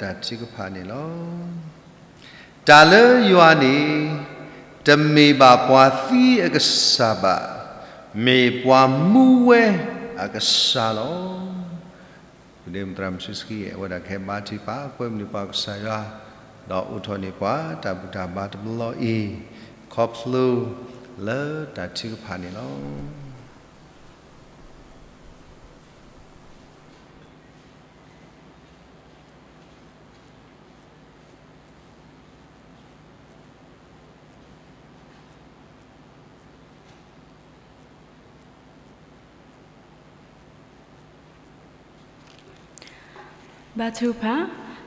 တၢ်ထုကဖၣ်န့ၣ်လီၤ. တၢ်လၢယွၤန့ၣ် တမ့ၢ်ဘၣ်ပှၤသံအကစၢ်ဘၣ်, မ့ၢ်ပှၤမူဝဲအကစၢ်လီၤ. ပဒ့မုၣ်သရၣ်မုၣ်စုစကံ အဝဲဒၣ်ကဟဲဘါထုကဖၣ် ကွဲမုာ်န့ၢ်ပှၤကစၢ်ယွၤ, ဒီးအိၣ်ထီၣ်န့ၢ်ပှၤတၢ်ဘူၣ်တၢ်ဘါတဘျီအံၤ ခီဖျိလၢတၢ်ထုကဖၣ်န့ၣ်လီၤ. ဘါထုကဖၣ်,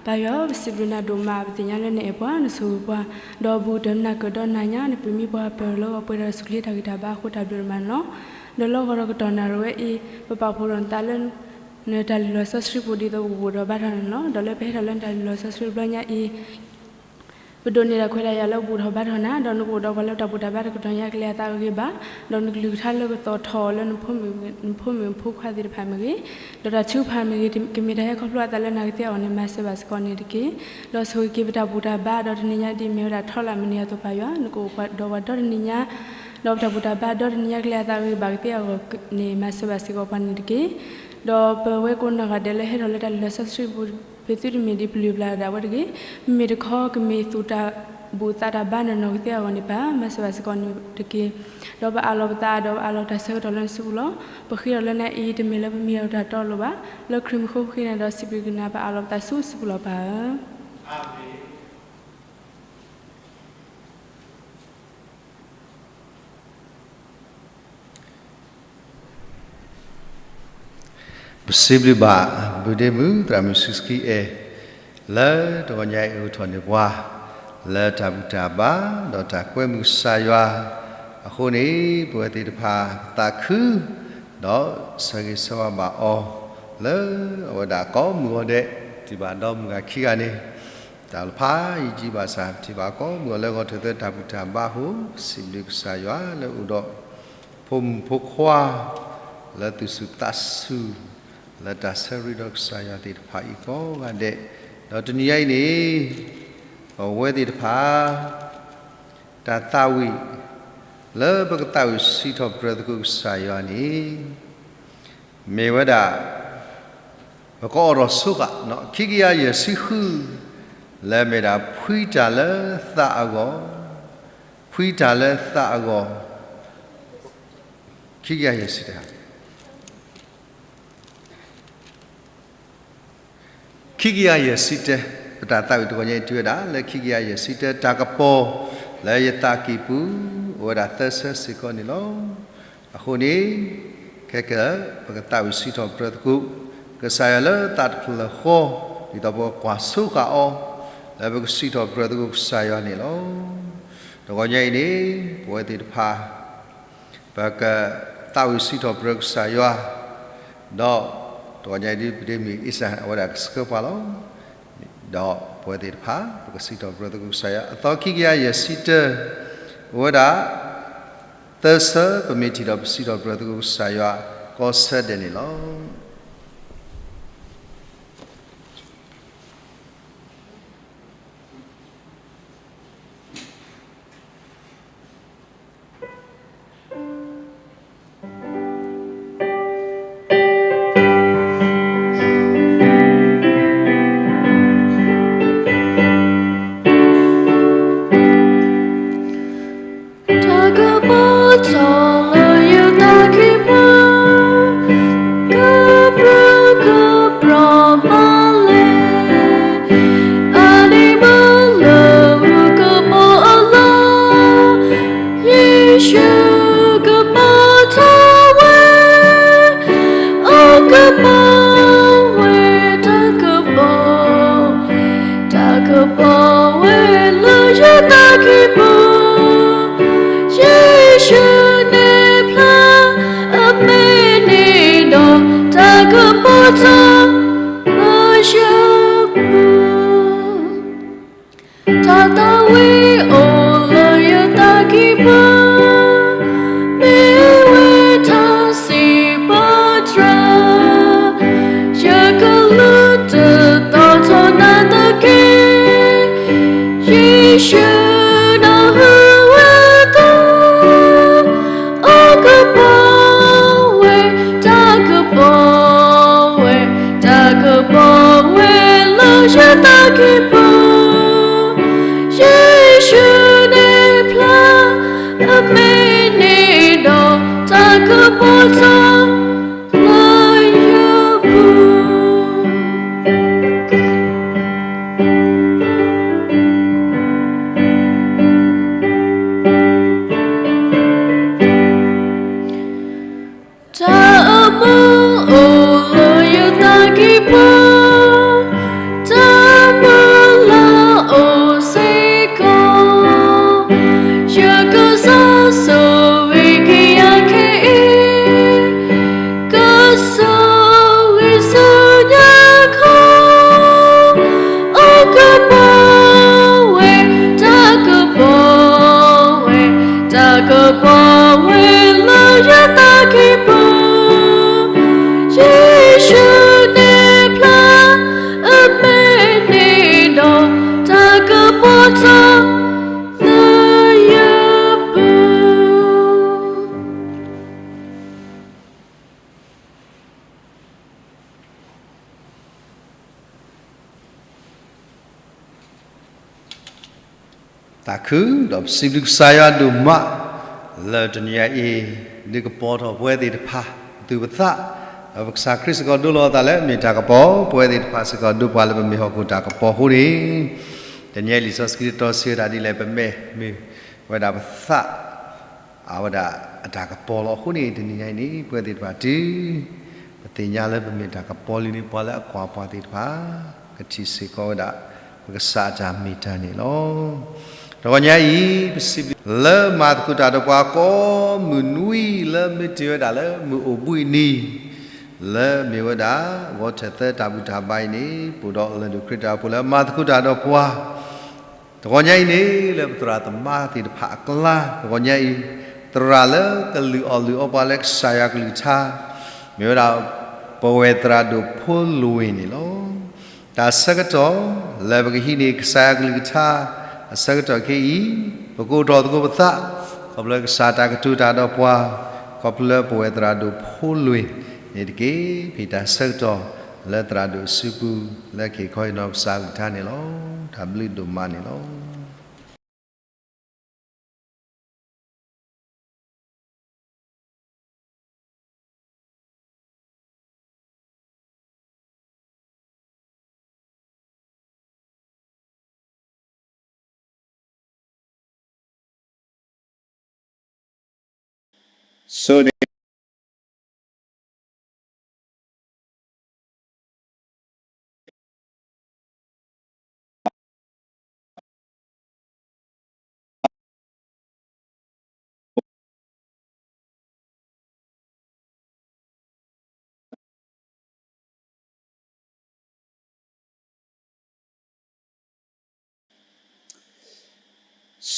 ပၢ်ယွၤ ပစံးဘျုးနၤဒိၣ်မး ပသ့ၣ်ညါလၢနအဲၣ်ပှၤ နဆိၣ်ဂ့ၤပှၤ, ဒီးဘူးတၢ်နၢ်ကၢၣ်ဒီးနၤညါ နပၢၤမံပှၤပၢၢ်လၢအပှဲၤဒီးစူၢ်က့ၤတၢ်ဂံၢ်တၢ်ဘါအဃိ တၢ်ဘျုးဒိၣ်မးန့ၣ်လီၤ. ဒီးလၢဂီၤဒီးကတီၢ်နၣ်ရံၣ်ဝဲအံၤ ပပာ်ဖှိၣ်ထီၣ်နသးလၢ နတၢ်လုၢ်လီၢ်စီဆှံပူၤ ဒ်သိးပကဘူၣ်ထီၣ်ဘါထီၣ်နၤန့ၣ်လီၤ. ဒီးလၢပဟဲထီၣ်လၢနတၢ်လုၢ်လီၢ်စီဆှံတဘျီညါအံၤ ပဒိးန့ၢ်တၢ်ခွဲးတၢ်ယာ်လၢပဘူၣ်ထီၣ်ဘါထီၣ်နၤ, ဒီးနကအိၣ်ဒီးပှၤလၢတၢ်ဘူၣ်တၢ်ဘါတကတီၢ်ညါအကျဲအသးအဂ့ၤဘၣ်, ဒီးနကလုၢ်ကထါလၢကသီၣ်ထီၣ်အီၤလၢ နဖိမုၣ်နဖိခွါသ့ၣ်တဖၣ်မ့ၢ်ဂ့ၤ, ဒီးတၢ်ထုကဖၣ်မ့ၢ်ဂ့ၤ, ကမ့ၢ်တၢ်ဟဲခီဖျိအသးလၢနၤကသ့အဂီၢ်န့ၣ် မၤစၢၤဘၣ်စ့ၢ်ကီးန့ၣ်တက့ၢ်. ဒီးဆိၣ်ဂ့ၤက့ၤပတၢ်ဘူၣ်တၢ်ဘါ ဒီးတနံၤညါဒ်အမ့ၢ်ဝဲဒၣ်ထီလၢ်မုၢ်နံၤအသိး ပၢ်ယွၤ နကအိၣ်ဒီးပှၤဒီတနံၤညါ, ဒီးပတၢ်ဘူၣ်တၢ်ဘါဒီတနံၤညါအကျဲအသးအဂ့ၤဘၣ်ကသ့အဂီၢ်န့ၣ် မၤစၢၤဘၣ်စ့ၢ်ကီးပှၤန့ၣ်တက့ၢ်. ဒီးပဝဲကိးနီၢ်ဂၤဒဲးလၢဟဲထီၣ်လၢတၢ်လုၢ်လီၢ်စီဆှံပူၤ ပသုတမ့ၢ်ဒ်ပလုၢ်ပလၢ်ဒၣ်ဝဲတဂ့ၤ, မ့မ့ၢ်တခီကမ့ၢ်သူၣ်တၢ်ဘူၣ်သးတၢ်ဘါနီၢ်နီၢ်ကသ့အဂီၢ်န့ၣ် ပၢ်မၤစၢၤဘၣ်စ့ၢ်ကီးန့ၣ်တက့ၢ်. ဒီးပအးလီၤပသး ဒီးပအးလီၤပတၢ်ဆၢကတီၢ်လၢနစုပူၤလီၤ. ပဃ့အီၤလၢနအံၤ တမ့ၢ်လၢပမံၤဒီးတၢ်တီလိၤဘၣ်, လၢခရံာ်မံၤအဃိပဃ့နၤဒီးစံးဘျုးက့ၤနၤ ပအးလီၤပသးဆူစုပူၤလီၤ ပၢ်ဧၢ. ပစံးဘျုးဘၣ် ဘုဒ့မုၣ်သရၣ်မုၣ်စုစကံအဲၣ် လၢတဂီၤညါအံၤအိၣ်ထီၣ်န့ၢ်ပှၤ လၢတၢ်ဘူၣ်တၢ်ဘါ ဒီးတၢ်ကွဲမုာ်ကစၢ်ယွၤအဃိန့ၣ် ပဝဲသ့ၣ်တဖၣ်ပသးခု ဒီးဆၢဂ့ၤဆၢဝါဘၣ်အီၤ လၢအဝဲဒၣ်ကိးမုၢ်ဂီၤဒဲး တုၤဘၣ်ဒီမုၢ်ဂၤခံဂၤန့ၣ် တၢ်လၢဖးယံာ်ယံာ်ဘၣ်ဆၣ် ထံၣ်ဘၣ်ကိးမုၢ်ဂီၤလၢဂီၤထၢၣ်သၢတၢ်ဘူၣ်တၢ်ဘါအဃိ ပစံးဘျုးကစၢ်ယွၤလၢအိၣ်ဒီး ဖိမုၣ်ဖိခွါ လၢသူၣ်ဆူၣ်သးဆူၣ် လၢတၢ်ဆၢရ့ဒီးကစၢ်ယွၤသ့ၣ်တဖၣ်အံၤကိးဂၤဒဲး, ဒီးတနံၤညါအံၤန့ၣ် ပဝဲသ့ၣ်တဖၣ် တၢ်သးဝံၣ် လၢပကသးဝံၣ်စံးထီၣ်ပတြၢၤသကိးကစၢ်ယွၤန့ၣ် မ့ၢ်ဝဲဒၣ် ပကအိးထီၣ်ဆိဃာ် ခံကယၤယဲၢ်ဆံဃု လၢမ့ၢ်ဒၣ်ဖှံတၢ်လၢသးအဂီၢ်, ဖှံတၢ်လၢသးအဂီၢ်, ခံကယၤယဲၢ်ဆံတၢ ခံကယၤယဲၢ်ဆံတၢ, ပတၢ်သးဝံၣ်တဂီၤညါအံၤ တုၤဝဲဒၣ်လၢခံကယၤယဲၢ်ဆံတၢ, တၢ်ကပီၤလၢယသးကံၢ်ပူၤ အိၣ်ဝဲဒၣ်သၢဆၢစ့ၢ်ကီးန့ၣ်လီၤ. အဃိန့ၣ် ခဲကနံၣ် ပကသးဝံၣ်စံးထီၣ်ပတြၢၤသကိး ကစၢ်ယွၤလၢသးတဖျၢၣ်ဃီ, ဒ်သိးပကကွၢ်ဆိဃာ်အီၤ လၢပကစံးထီၣ်ပတြၢၤသကိးကစၢ်ယွၤန့ၣ်လီၤ. တဂီၤညါအံၤန့ၣ် ပဝဲသ့ၣ်တဖၣ် ပကသးဝံၣ်စံးထီၣ်ပတြၢၤကစၢ်ယွၤ, ဒီးတဂီၤညါအံၤဒ် ပဒ့မုၣ်အ့စၢ် အဝဲဒၣ်ကဆှၢပှၤလီၤ. ဒီးပဝဲသ့ၣ်တဖၣ် ပကစံးထီၣ်ပတြၢၤသကိးကစၢ်ယွၤ အသီခံကယၤယဲၢ်ဆံတၢ, အိၣ်ဝဲဒၣ်သၢဆၢ ပမ့ၢ်ထံၣ်ဒီး ပစံးထီၣ်ပတြၢၤသကိးကစၢ်ယွၤ ကိးဆၢဒဲးန့ၣ်လီၤ. တၢ်ကပီၤထီၣ်လၢယသးကံၢ်ပူၤ, ကပြုၢ်ကပြီၤမးလဲၣ်, အါန့ၢ်မုၢ်လၢမုၢ်ကပီၤအလီၢ်, ယ့ၣ်ၡူးကပီၤထီၣ်ဝဲ, အကပီၤဝဲတၢ်ကပီၤ တၢ်ကပီၤဝဲလၢယသးကံၢ်ပူၤ, ယ့ၣ်ၡူးန့ၣ်ဖျါအမဲာ်န့ၣ်ဒီး တၢ်ကပီၤထီၣ်လၢယပူၤ တၢ်သးဝံၣ်အိၣ်လၢယသးကံၢ်ပူၤ, မ့ၢ်ဝဲတၢ်စံးပတြၢၤ, ယကလူၤတၢ်သီၣ်ထီၣ်နၤသ တၢ်ကပီၤထီၣ်လၢယပူၤ တၢ်အမူအိၣ်လၢယသးကံၢ်ပူၤ, တၢ်မုၢ်လၢ်အိၣ်စ့ၢ်ကီး, ယကစၢ်ဆိၣ်ဂ့ၤက့ၤယၤခဲအံၤ, ကစၢ်ဂံၢ်ဆူညါခီ အကပီၤဝဲ, တၢ်ကပီၤဝဲ, တၢ်ကပီၤဝဲလၢယသးကံၢ်ပူၤ, ယ့ၣ်ၡူးန့ၣ်ဖျါအမဲာ်န့ၣ်ဒီး, တၢ်ကပီၤထီၣ်လၢယပူၤ. သးခုဒီးပစံးဘျုးကစၢ်ယွၤဒိၣ်မး လၢတနံၤအံၤ ဒုးကပီၤထီၣ်ပဝဲသ့ၣ်တဖၣ် ပသူၣ်ပသး, ဒီးပကစၢ်ခရံာ်စ့ၢ်ကီးဒိလီၤအသးလၢမ့ၢ်တၢ်ကပီၤ, ပဝဲသ့ၣ်တဖၣ်စ့ၢ်ကီးဒိးပှၤလၢပမ့ၢ်ဟီၣ်ခိၣ်တၢ်ကပီၤအဃိန့ၣ်, တနံၤအံၤလံာ်စီဆှံကတီၢ်စံးဝဲဒၣ်ဒ်လဲၣ်, ပမဲာ်မ့ၢ်ဝဲဒၣ်ပသး အဝဲဒၣ်အတၢ်ကပီၤလီၤအဃိန့ၣ်, တနံၤညါအံၤန့ၣ် ပဝဲသ့ၣ်တဖၣ်တုၤ ပသ့ၣ်ညါလၢပမ့ၢ်တၢ်ကပီၤလံန့ၣ် ပှၤလၢအကွၢ်ပှၤသ့ၣ်တဖၣ် ကထံၣ်စ့ၢ်ကီးဝဲဒၣ် ပကစၢ်အတၢ်မ့ၢ်တၢ်န့ၣ်လီၤ. တဂီၤညါအံၤ ပစံးဘျုးလၢမၤသကိးတၢ်ဒီးပှၤကိးမုၢ်နွံလၢမ့ၢ်တ့ၢ်ဝဲဒၣ်လၢမုၢ်အိၣ်ဘှံးနံၤ လၢမ့ၢ်ဝဲဒၣ် ဂီၤထၢၣ်သၢတၢ်ဘူၣ်တၢ်ဘါအံၤန့ၣ် ပအိၣ်ဒီးလၢၢ်ဒိၣ်ခရံာ်တၢ်အိၣ်ဖှိၣ်လၢမၤသကိးတၢ်ဒီးပှၤ တဂီၤညါအံၤန့ၣ် လၢပသရၣ်သမါသ့ၣ်တဖၣ်အကျါ, တဂီၤညါအံၤ သရၣ်လၢကလုၢ်အီၣ်လုၢ်အီပှၤလၢကစၢ်ယွၤကလုၢ်ကထါ မ့ၢ်ဝဲဒၣ် ပဝဲၢ်သရၣ်ဒိၣ်ဖိလွံၢ်န့ၣ်လီၤ. တၢ်ဆၢကတီၢ် လၢပကဟံးန့ၢ်ကစၢ်ယွၤကလုၢ်ကထါ အဆၢကတီၢ်ခဲအံၤ ပကအိၣ်ထီၣ်သကိးပသး ခီဖျိကစၢ်တၢ်ကတိၤတၢ်ဒီးပှၤ ခီဖျိလၢပဝဲၢ်သရၣ်ဒိၣ်ဖိလွံၢ်န့ၣ်တက့ၢ်. ဖဲတၢ်ဆၢကတီၢ် လၢသရၣ်ဒိၣ်အစုပူၤ လၢကဟ့ၣ်ခီဟ့ၣ်နီၤကစၢ်ကလုၢ်ကထါန့ၣ်လီၤ. တၢ်ဘျုးဒိၣ်မးန့ၣ်လီၤ. ဆိန့ၣ်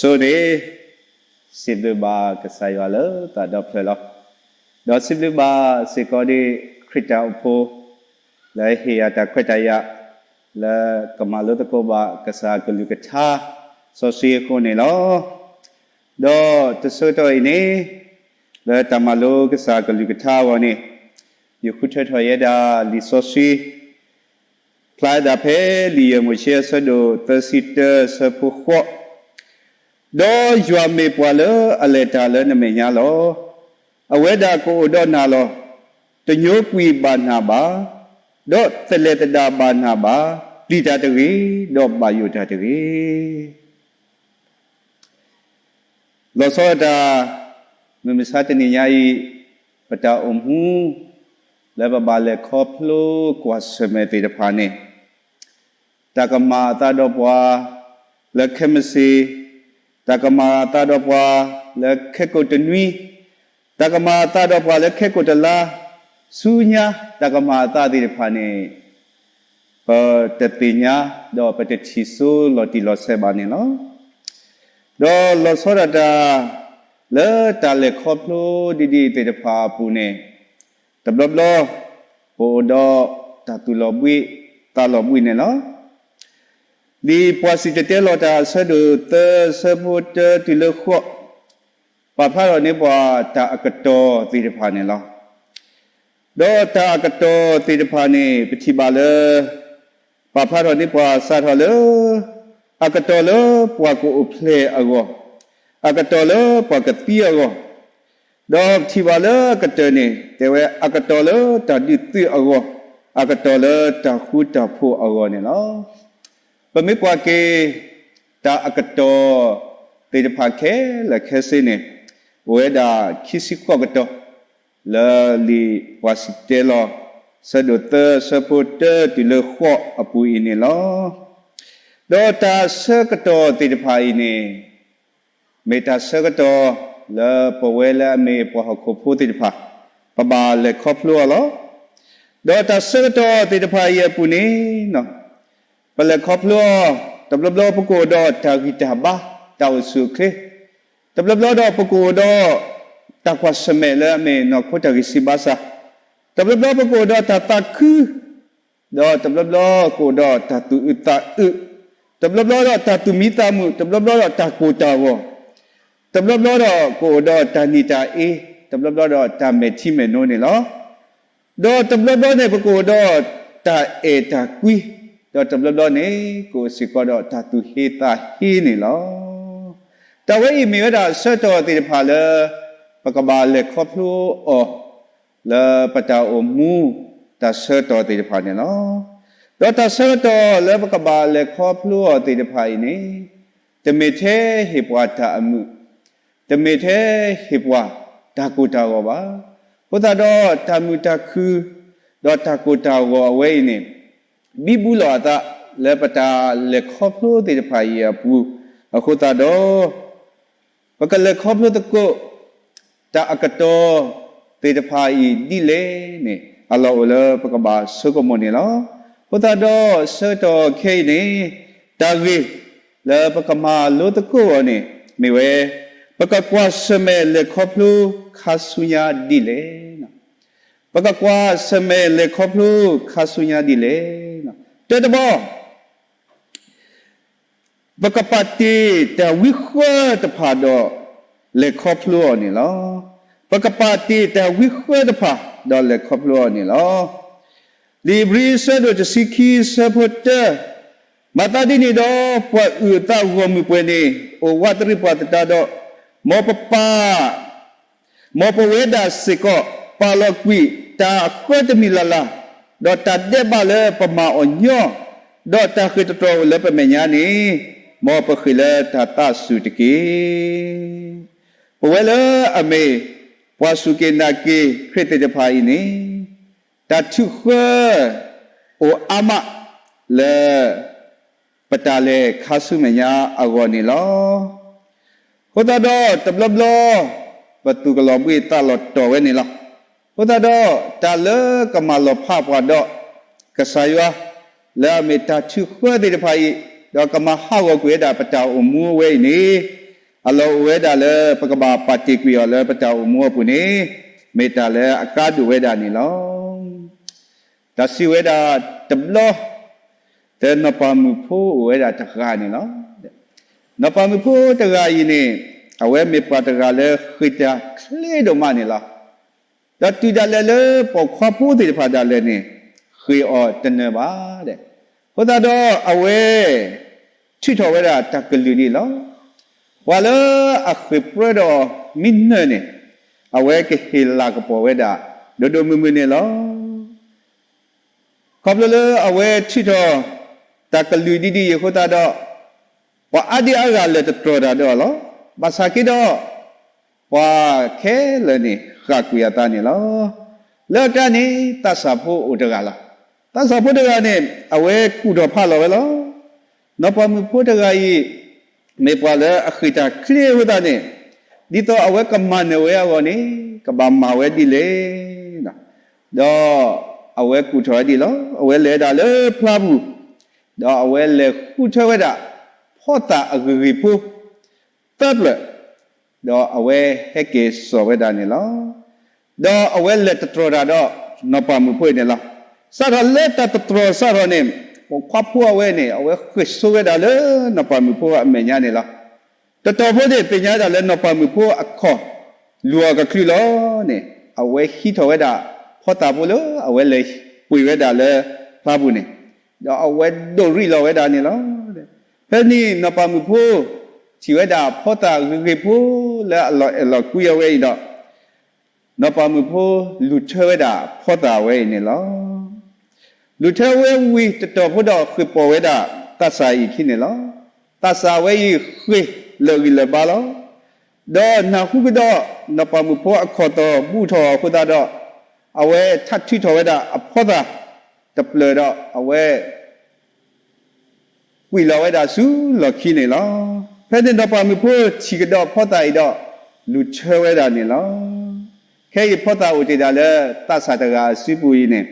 ဆိန့ၣ် စံးဘျုးဘၣ်ကစၢ်ယွၤလၢသးဒီဖျၢၣ်လီၤ. ဒီးစံးဘျုးဘၣ်စ့ၢ်ကီးဒ်ခရံာ်တၢ်အိၣ်ဖှိၣ် လၢဟ့ၣ်ယၤတၢ်ခွဲးတၢ်ယာ် လၢကမၤလိသကိးဘၣ်ကစၢ်ကလုၢ်ကထါစီဆှံအဃိန့ၣ်လီၤ. ဒီးတဆၢကတီၢ်အံၤန့ၣ် လၢတၢ်မၤလိကစၢ်ကလုၢ်ကထါအဂီၢ်န့ၣ် ယဃုထၢထီၣ်ယဲဒၣ်လံာ်စီဆှံ ဖျါဒၣ်ဖဲလံာ်ယဲၢ်မိၤၡ့အဆၢဒိၣ်သၢဆံတၢ အဆၢဖိဃိး, ဒီးယွၤမ့ၢ်ပှၤလၢအလဲၤတၢ်လၢနမဲာ်ညါလီၤ. အဝဲဒၣ်ကအိၣ်ဒီးနၤလီၤ. တညိကွံာ်ဘၣ်နၤဘၣ်, ဒီးသလဲၤသဒၣ်ဘၣ်နၤဘၣ်, ပျံၤတၢ်တဂ့ၤ, ဒီးဘၣ်ယိၣ်တၢ်တဂ့ၤ. လီၤဆီဒၣ်တၢ် မုၢ်မဆါတနံၤညါအံၤ ပတၢ်အိၣ်မူ လၢပဘၣ်လဲၤခီဖျိကွၢ်ဆၢၣ်မဲာ်သ့ၣ်တဖၣ်န့ၣ် တၢ်ကမၤအသးဒီးပှၤ လၢခဲမုၢ်ဆ့ၣ်, တၢ်ကမၤအသးဒီးပှၤ လၢခဲကိာ်တနွံ, တၢ်ကမၤအသးဒီးပှၤလၢခဲကိာ်တလါ, ဆူညါတၢ်ကမၤအသးသ့ၣ်တဖၣ်န့ၣ် ပတသ့ၣ်ညါ ဒီးပတထံၣ်ဆိလီၤတံၢ်လီၤဆဲးဘၣ်န့ၣ်လီၤ. ဒီးလီၤဆီဒၣ်တၢ် လၢတၢ်လဲၤခီဖျိဒ်ဒ်အံၤသ့ၣ်တဖၣ်အပူၤန့ၣ် တဘျီဘျီ ပအိၣ်ဒီးတၢ်သူၣ်လီၤဘှံးသးလီၤဘှံးန့ၣ်လီၤ. ဒ်ပှၤစံၣ်တဲၤတဲလီၤတၢ်အဆၢဒိၣ်သၢအဆၢဖိတၢတုၤလၢဃိး ပာ်ဖျါထီၣ်န့ၢ်ပှၤတၢ်အကတီၢ်သ့ၣ်တဖၣ်န့ၣ်လီၤ. ဒီးတၢ်အကတီၢ်သ့ၣ်တဖၣ်န့ၣ် ပထံၣ်ဘၣ်လၢ ပာ်ဖျါထီၣ်န့ၢ်ပှၤစးထီၣ်လၢ အကတီၢ်လၢပှၤကအိၣ်ဖျဲၣ်အဂီၢ်, အကတီၢ်လၢပှၤကသံအဂီၢ်, ဒီးပထံၣ်ဘၣ်လၢအကတၢၢ်န့ၣ် တဲဝဲအကတီၢ်လၢတၢ်ဒုးသုးအဂီၢ်, အကတီၢ်လၢတၢ်ဃူတၢ်ဖိးအဂီၢ်န့ၣ်လီၤ. ပမ့ၢ်ကွၢ်က့ၤ တၢ်အကတီၢ်သ့ၣ်တဖၣ်ခဲလၢာ်ခဲဆ့န့ၣ် အိၣ်ဝဲဒၣ်ခံဆံဃိးကတီၢ် လၢလံာ်ပှၤစံၣ်တဲၤတဲလီၤ ဆၢဒိၣ်သၢ ဆၢဖိတၢတုၤလၢဃိးအပူၤအံၤန့ၣ်လီၤ. ဒီးတၢ်ဆၢကတီၢ်သ့ၣ်တဖၣ်အံၤန့ၣ် မ့ၢ်တၢ်ဆၢကတီၢ်လၢပဝဲလၢအမ့ၢ်ပှၤဟီၣ်ခိၣ်ဖိသ့ၣ်တဖၣ် ပဘၣ်လဲၤခီဖျိအီၤလီၤ. ဒီးတၢ်ဆၢကတီၢ်သ့ၣ်တဖၣ်အံၤအပူၤန့ၣ် ပလဲၤခီဖျိအီၤ တဘျီဘျီပကအိၣ်ဒီးတၢ်ဂံၢ်တၢ်ဘါ တၢ်အိၣ်ဆူၣ်အိၣ်ချ့, တဘျီဘျီဒီးပကအိၣ်ဒီး တၢ်ကွၢ်ဆၢၣ်မဲာ်လၢအမ့ၢ်နီၢ်ခိတၢ်ဂံၢ်ဆံးဘါစၢ်, တဘျီဘျီပကအိၣ်ဒီးတၢ်သးခု ဒီးတဘျီဘျီကအိၣ်ဒီးတၢ်သူၣ်အုးသးအုး, တဘျီဘျီဒီးတၢ်သူၣ်မံသးမုာ်, တဘျီဘျီဒီးတၢ်ကိၢ်တၢ်ဂီၤ, တဘျီဘျီဒီးကအိၣ်ဒီးတၢ်နံၣ်တၢ်အ့, တဘျီဘျီဒီးတၢ်မဲာ်ထံမဲာ်နိန့ၣ်လီၤ. ဒီးတဘျီဘျီန့ၣ် ပကအိၣ်ဒီးတၢ်အဲၣ်တၢ်ကွံ, ဒီးတဘျီဘျီန့ၣ် ကအိၣ်စ့ၢ်ကီးဒီးတၢ်သူၣ်ဟ့သးဟ့န့ၣ်လီၤ. တၢ်ဝဲအံၤမ့ၢ်ဝဲဒၣ်အဆၢကတီၢ်သ့ၣ်တဖၣ်လၢ ပကဘၣ်လဲၤခီဖျိအီၤ လၢပတၢ်အိၣ်မူ တၢ်ဆၢကတီၢ်သ့ၣ်တဖၣ်န့ၣ်လီၤ. ဒီးတၢ်ဆၢကတီၢ်လၢပကဘၣ်လဲၤခီဖျိအီၤသ့ၣ်တဖၣ်အံၤန့ၣ် တမ့ၢ်ထဲဟ့ၣ်ပှၤတၢ်အမုာ်, တမ့ၢ်ထဲဟ့ၣ်ပှၤတၢ်ကိၢ်တၢ်ဂီၤဘၣ်. အဃိသတးဒီးတၢ်မုာ်တၢ်ခုၣ် ဒီးတၢ်ကိၢ်တၢ်ဂီၤအဝဲအံၤန့ၣ် ဘံဘူလီၤအသးလၢပတၢ်လဲၤခီဖျိသ့ၣ်တဖၣ်အံၤအပူၤ, အဃိသတးဒီး ပကလဲၤခီဖျိသကိး တၢ်အကတီၢ်သ့ၣ်တဖၣ်အံၤဒ်လဲၣ်န့ၣ် အလီၢ်အိၣ်လၢပကဘၣ်ဆိကမိၣ်န့ၣ်လီၤ. အဃိသတးဒီးဆၢကတီၢ်ခဲအံၤန့ၣ် တၢ်ဂ့ၢ်လၢပကမၤလိသကိးအီၤန့ၣ် မ့ၢ်ဝဲ ပကကွၢ်ဆၢၣ်မဲာ်လဲၤခီဖျိခါဆူညါဒ်လဲၣ်. ပကကွၢ်ဆၢၣ်မဲာ်လဲၤခီဖျိခါဆူညါဒ်လဲၣ်. တၢတဘီ ပကပာ်တ့ၢ်တၢ်ဝံဃၢတဖၣ်ဒီးလဲၤခီဖျိအီၤန့ၣ်လီၤ. ပကပာ်တ့ၢ်တၢ်ဝံဃၢတဖၣ်ဒီးလဲၤခီဖျိအီၤန့ၣ်လီၤ. လံာ်ဧ့ၤဘြံၤ ဆၢဒိၣ်တဆံခံ ဆၢဖိတၢ, မၤသးဒ်န့ၣ်ဒီး ပှၤအုၣ်အသးဂီၢ်မုၢ်ပှဲၤန့ၣ် အိၣ်ဝးတရံးပှၤသတးဒီး, မ်ပပာ် မ်ပဝဲဒၣ်စ့ၢ်ကီး ပာ်လီၤကွံာ်တၢ်ဃၢတမံၤလၢ်လၢ်, ဒီးတၢ်ဒဲးဘးလၢပမၤအီၤညီ, ဒီးတၢ်ဃ့ၢ်တတြီၤအိၣ်လၢပမဲာ်ညါန့ၣ်, မ်ပဃ့ၢ်လၢတၢ်သးစူၤတက့ၢ်. ပဝဲလၢအမ့ၢ်ပှၤစူၢ်က့ၤနာ်က့ၤခရံာ်သ့ၣ်တဖၣ်အံၤန့ၣ်, တၢ်ထုးဃၢ အိၣ်အါမးလၢ ပတၢ်လဲၤခါဆူမဲာ်ညါအဂီၢ်န့ၣ်လီၤ. အဃိသတးဒီးတဘျီဘျီ ပသူၣ်ကလီၤဘှံးသးလီၤတီၤဝဲန့ၣ်လီၤ. အဃိသတးဒီး တၢ်လၢကမၤလီၤဖးပှၤဒီးကစၢ်ယွၤ လၢအမ့ၢ်တၢ်ထုးဃၢသ့ၣ်တဖၣ်အံၤ, ဒီးကမၤဟးဂီၤကွံာ်ဝဲဒၣ်ပတၢ်အိၣ်မူဝဲအံၤန့ၣ်, အလီၢ်အိၣ်ဝဲဒၣ်လၢပကဘၣ်ပာ်တ့ၢ်ကွံာ်အီၤလၢပတၢ်အိၣ်မူအပူၤန့ၣ်, မ့ၢ်တၢ်လၢအကါဒိၣ်ဝဲဒၣ်န့ၣ်လီၤ. တၢ်စံးဝဲဒၣ်တဘျီ, တနီၢ်ပၤမုၣ်ဖိအိၣ်ဝဲဒၣ်တဂၤန့ၣ်လီၤ. နီၢ်ပၤမုၣ်ဖိတဂၤအံၤန့ၣ်, အဝဲမ့ၢ်ပှၤတဂၤလၢဃ့ၢ်တၢ်ချ့ဒိၣ်မးန့ၣ်လီၤ. ဒီးတုၤဒၣ်လဲာ်လၢပိာ်ခွါဖိသ့ၣ်တဖၣ်ဒၣ်လဲာ်န့ၣ်, ဃ့ၢ်အီၤတနၢၤဘၣ်ဒဲး. အဃိသတးဒီးအဝဲ ထုးထီၣ်ဝဲဒၣ်တၢ်ကလုၢ်န့ၣ်လီၤ. ပှၤလၢအဃ့ၢ်ပြၢဒီးမံနၢၤန့ၣ်, အဝဲကဟ့ၣ်လၤကပီၤဝဲဒၣ် ဒိၣ်ဒိၣ်မုၢ်မုၢ်န့ၣ်လီၤ. ခီဖျိလၢအဝဲထုးထီၣ် တၢ်ကလုၢ်ဒ်ဒ်အံၤအဃိသတးဒီး, ပှၤအါဒံအါဂၤလဲၤတတြီၤတၢ်ဒီးအီၤလီၤ. ဘၣ်ဆၣ်က့ဒီး, ပှၤခဲလၢာ်န့ၣ် ဃၣ်ကွံာ်အသးန့ၣ်လီၤ. လၢအကျါန့ၣ် သးစၢ်ဖိအိၣ်တဂၤလီၤ. သးစၢ်ဖိတဂၤန့ၣ် အဝဲကူၣ်ထီၣ်ဖးလီၤဝဲလီၤ. နီၢ်ပၤမုၣ်ဖိတဂၤအံၤ မ့ၢ်ပှၤလၢအဃ့ၢ်တၢ်ချ့အဃိသတးန့ၣ်, ဒ်သိးအဝဲကမၤနၢၤဝဲအဂီၢ်န့ၣ် ကဘၣ်မၤဝဲဒ်လဲၣ်. ဒီးအဝဲကူၣ်ထီၣ်ဝဲဒ်လီၤ. အဝဲလဲၤဝဲဒၣ်လၢဖျါပူၤ, ဒီးအဝဲလဲၤဃုထၢဝဲဒၣ် ဖီသၣ်အဂ့ၤဂ့ၤဖိ သၢဖျၢၣ်, ဒီးအဝဲဟဲက့ၤစိာ်ဝဲဒၣ်န့ၣ်လီၤ. ဒီးအဝဲလဲၤတတြီၤတၢ်ဒီးနီၢ်ပၤမုၣ်ဖိအံၤန့ၣ်လီၤ. စးထီၣ်လၢတၢ်တတြီၤစးထီၣ်န့ၣ်, ပိာ်ခွါဖိအဝဲန့ၣ် အဝဲဃ့ၢ်စိဝဲဒၣ်လၢနီၢ်ပၤမုၣ်ဖိအမဲာ်ညါန့ၣ်လီၤ. တတီၤဖိန့ၣ် သ့ၣ်ညါဝဲဒၣ်လၢနီၢ်ပၤမုၣ်ဖိအခီၣ် လူၤအီၤကချုးလီၤန့ၣ်, အဝဲဟံးထီၣ်ဝဲဒၣ် ဖီသၣ်ဖိလၢအဝဲလဲၤပှ့ၤဝဲဒၣ်လၢဖျါပူၤန့ၣ်, ဒီးအဝဲဒိးရံးလီၤဝဲဒၣ်န့ၣ်လီၤ. ဖဲန့ၣ်နီၢ်ပၤမုၣ်ဖိ ထံၣ်ဝဲဒၣ်ဖီသၣ်ဂ့ၤဂ့ၤဖိလၢအလီၤအဲၣ်လီၤကွံအဝဲအံၤဒီး, နီၢ်ပၤမုၣ်ဖိလူၤထၢဝဲဒၣ်ဖီသၣ်ဝဲအံၤန့ၣ်လီၤ. လူၤထၢဝဲဝံၤတတီၢ်ဖိဒီးဃ့ၢ်ပီၣ်ဝဲဒၣ်သးစၢ်အံၤခံန့ၣ်လီၤ. သးစၢ်ဝဲအံၤဃ့ၢ်လၢာ်ဂံၢ်လၢာ်ဘါလီၤ. ဒီးနၢ်ဟူကဒီးနီၢ်ပၤမုၣ်ဖိအခီၣ်သီၣ်ဘူးထီၣ်အဃိသတးဒီး အဝဲထးထုးထီၣ်ဝဲဒၣ်အဖီသၣ်တဖျၢၣ်ဒီးအဝဲ ကွံာ်လီၤဝဲဒၣ်ဆူလီၢ်ခံန့ၣ်လီၤ. ဖဲန့ၣ်နီၢ်ပၤမုၣ်ဖိထံၣ်ကဒီးဖီသၣ်အံၤဒီး လူၤထၢဝဲဒၣ်န့ၣ်လီၤ. ခဲအံၤဖီသၣ်အိၣ်တ့ၢ်ဒၣ်လၢသးစၢ်တဂၤအစုပူၤအံၤန့ၣ်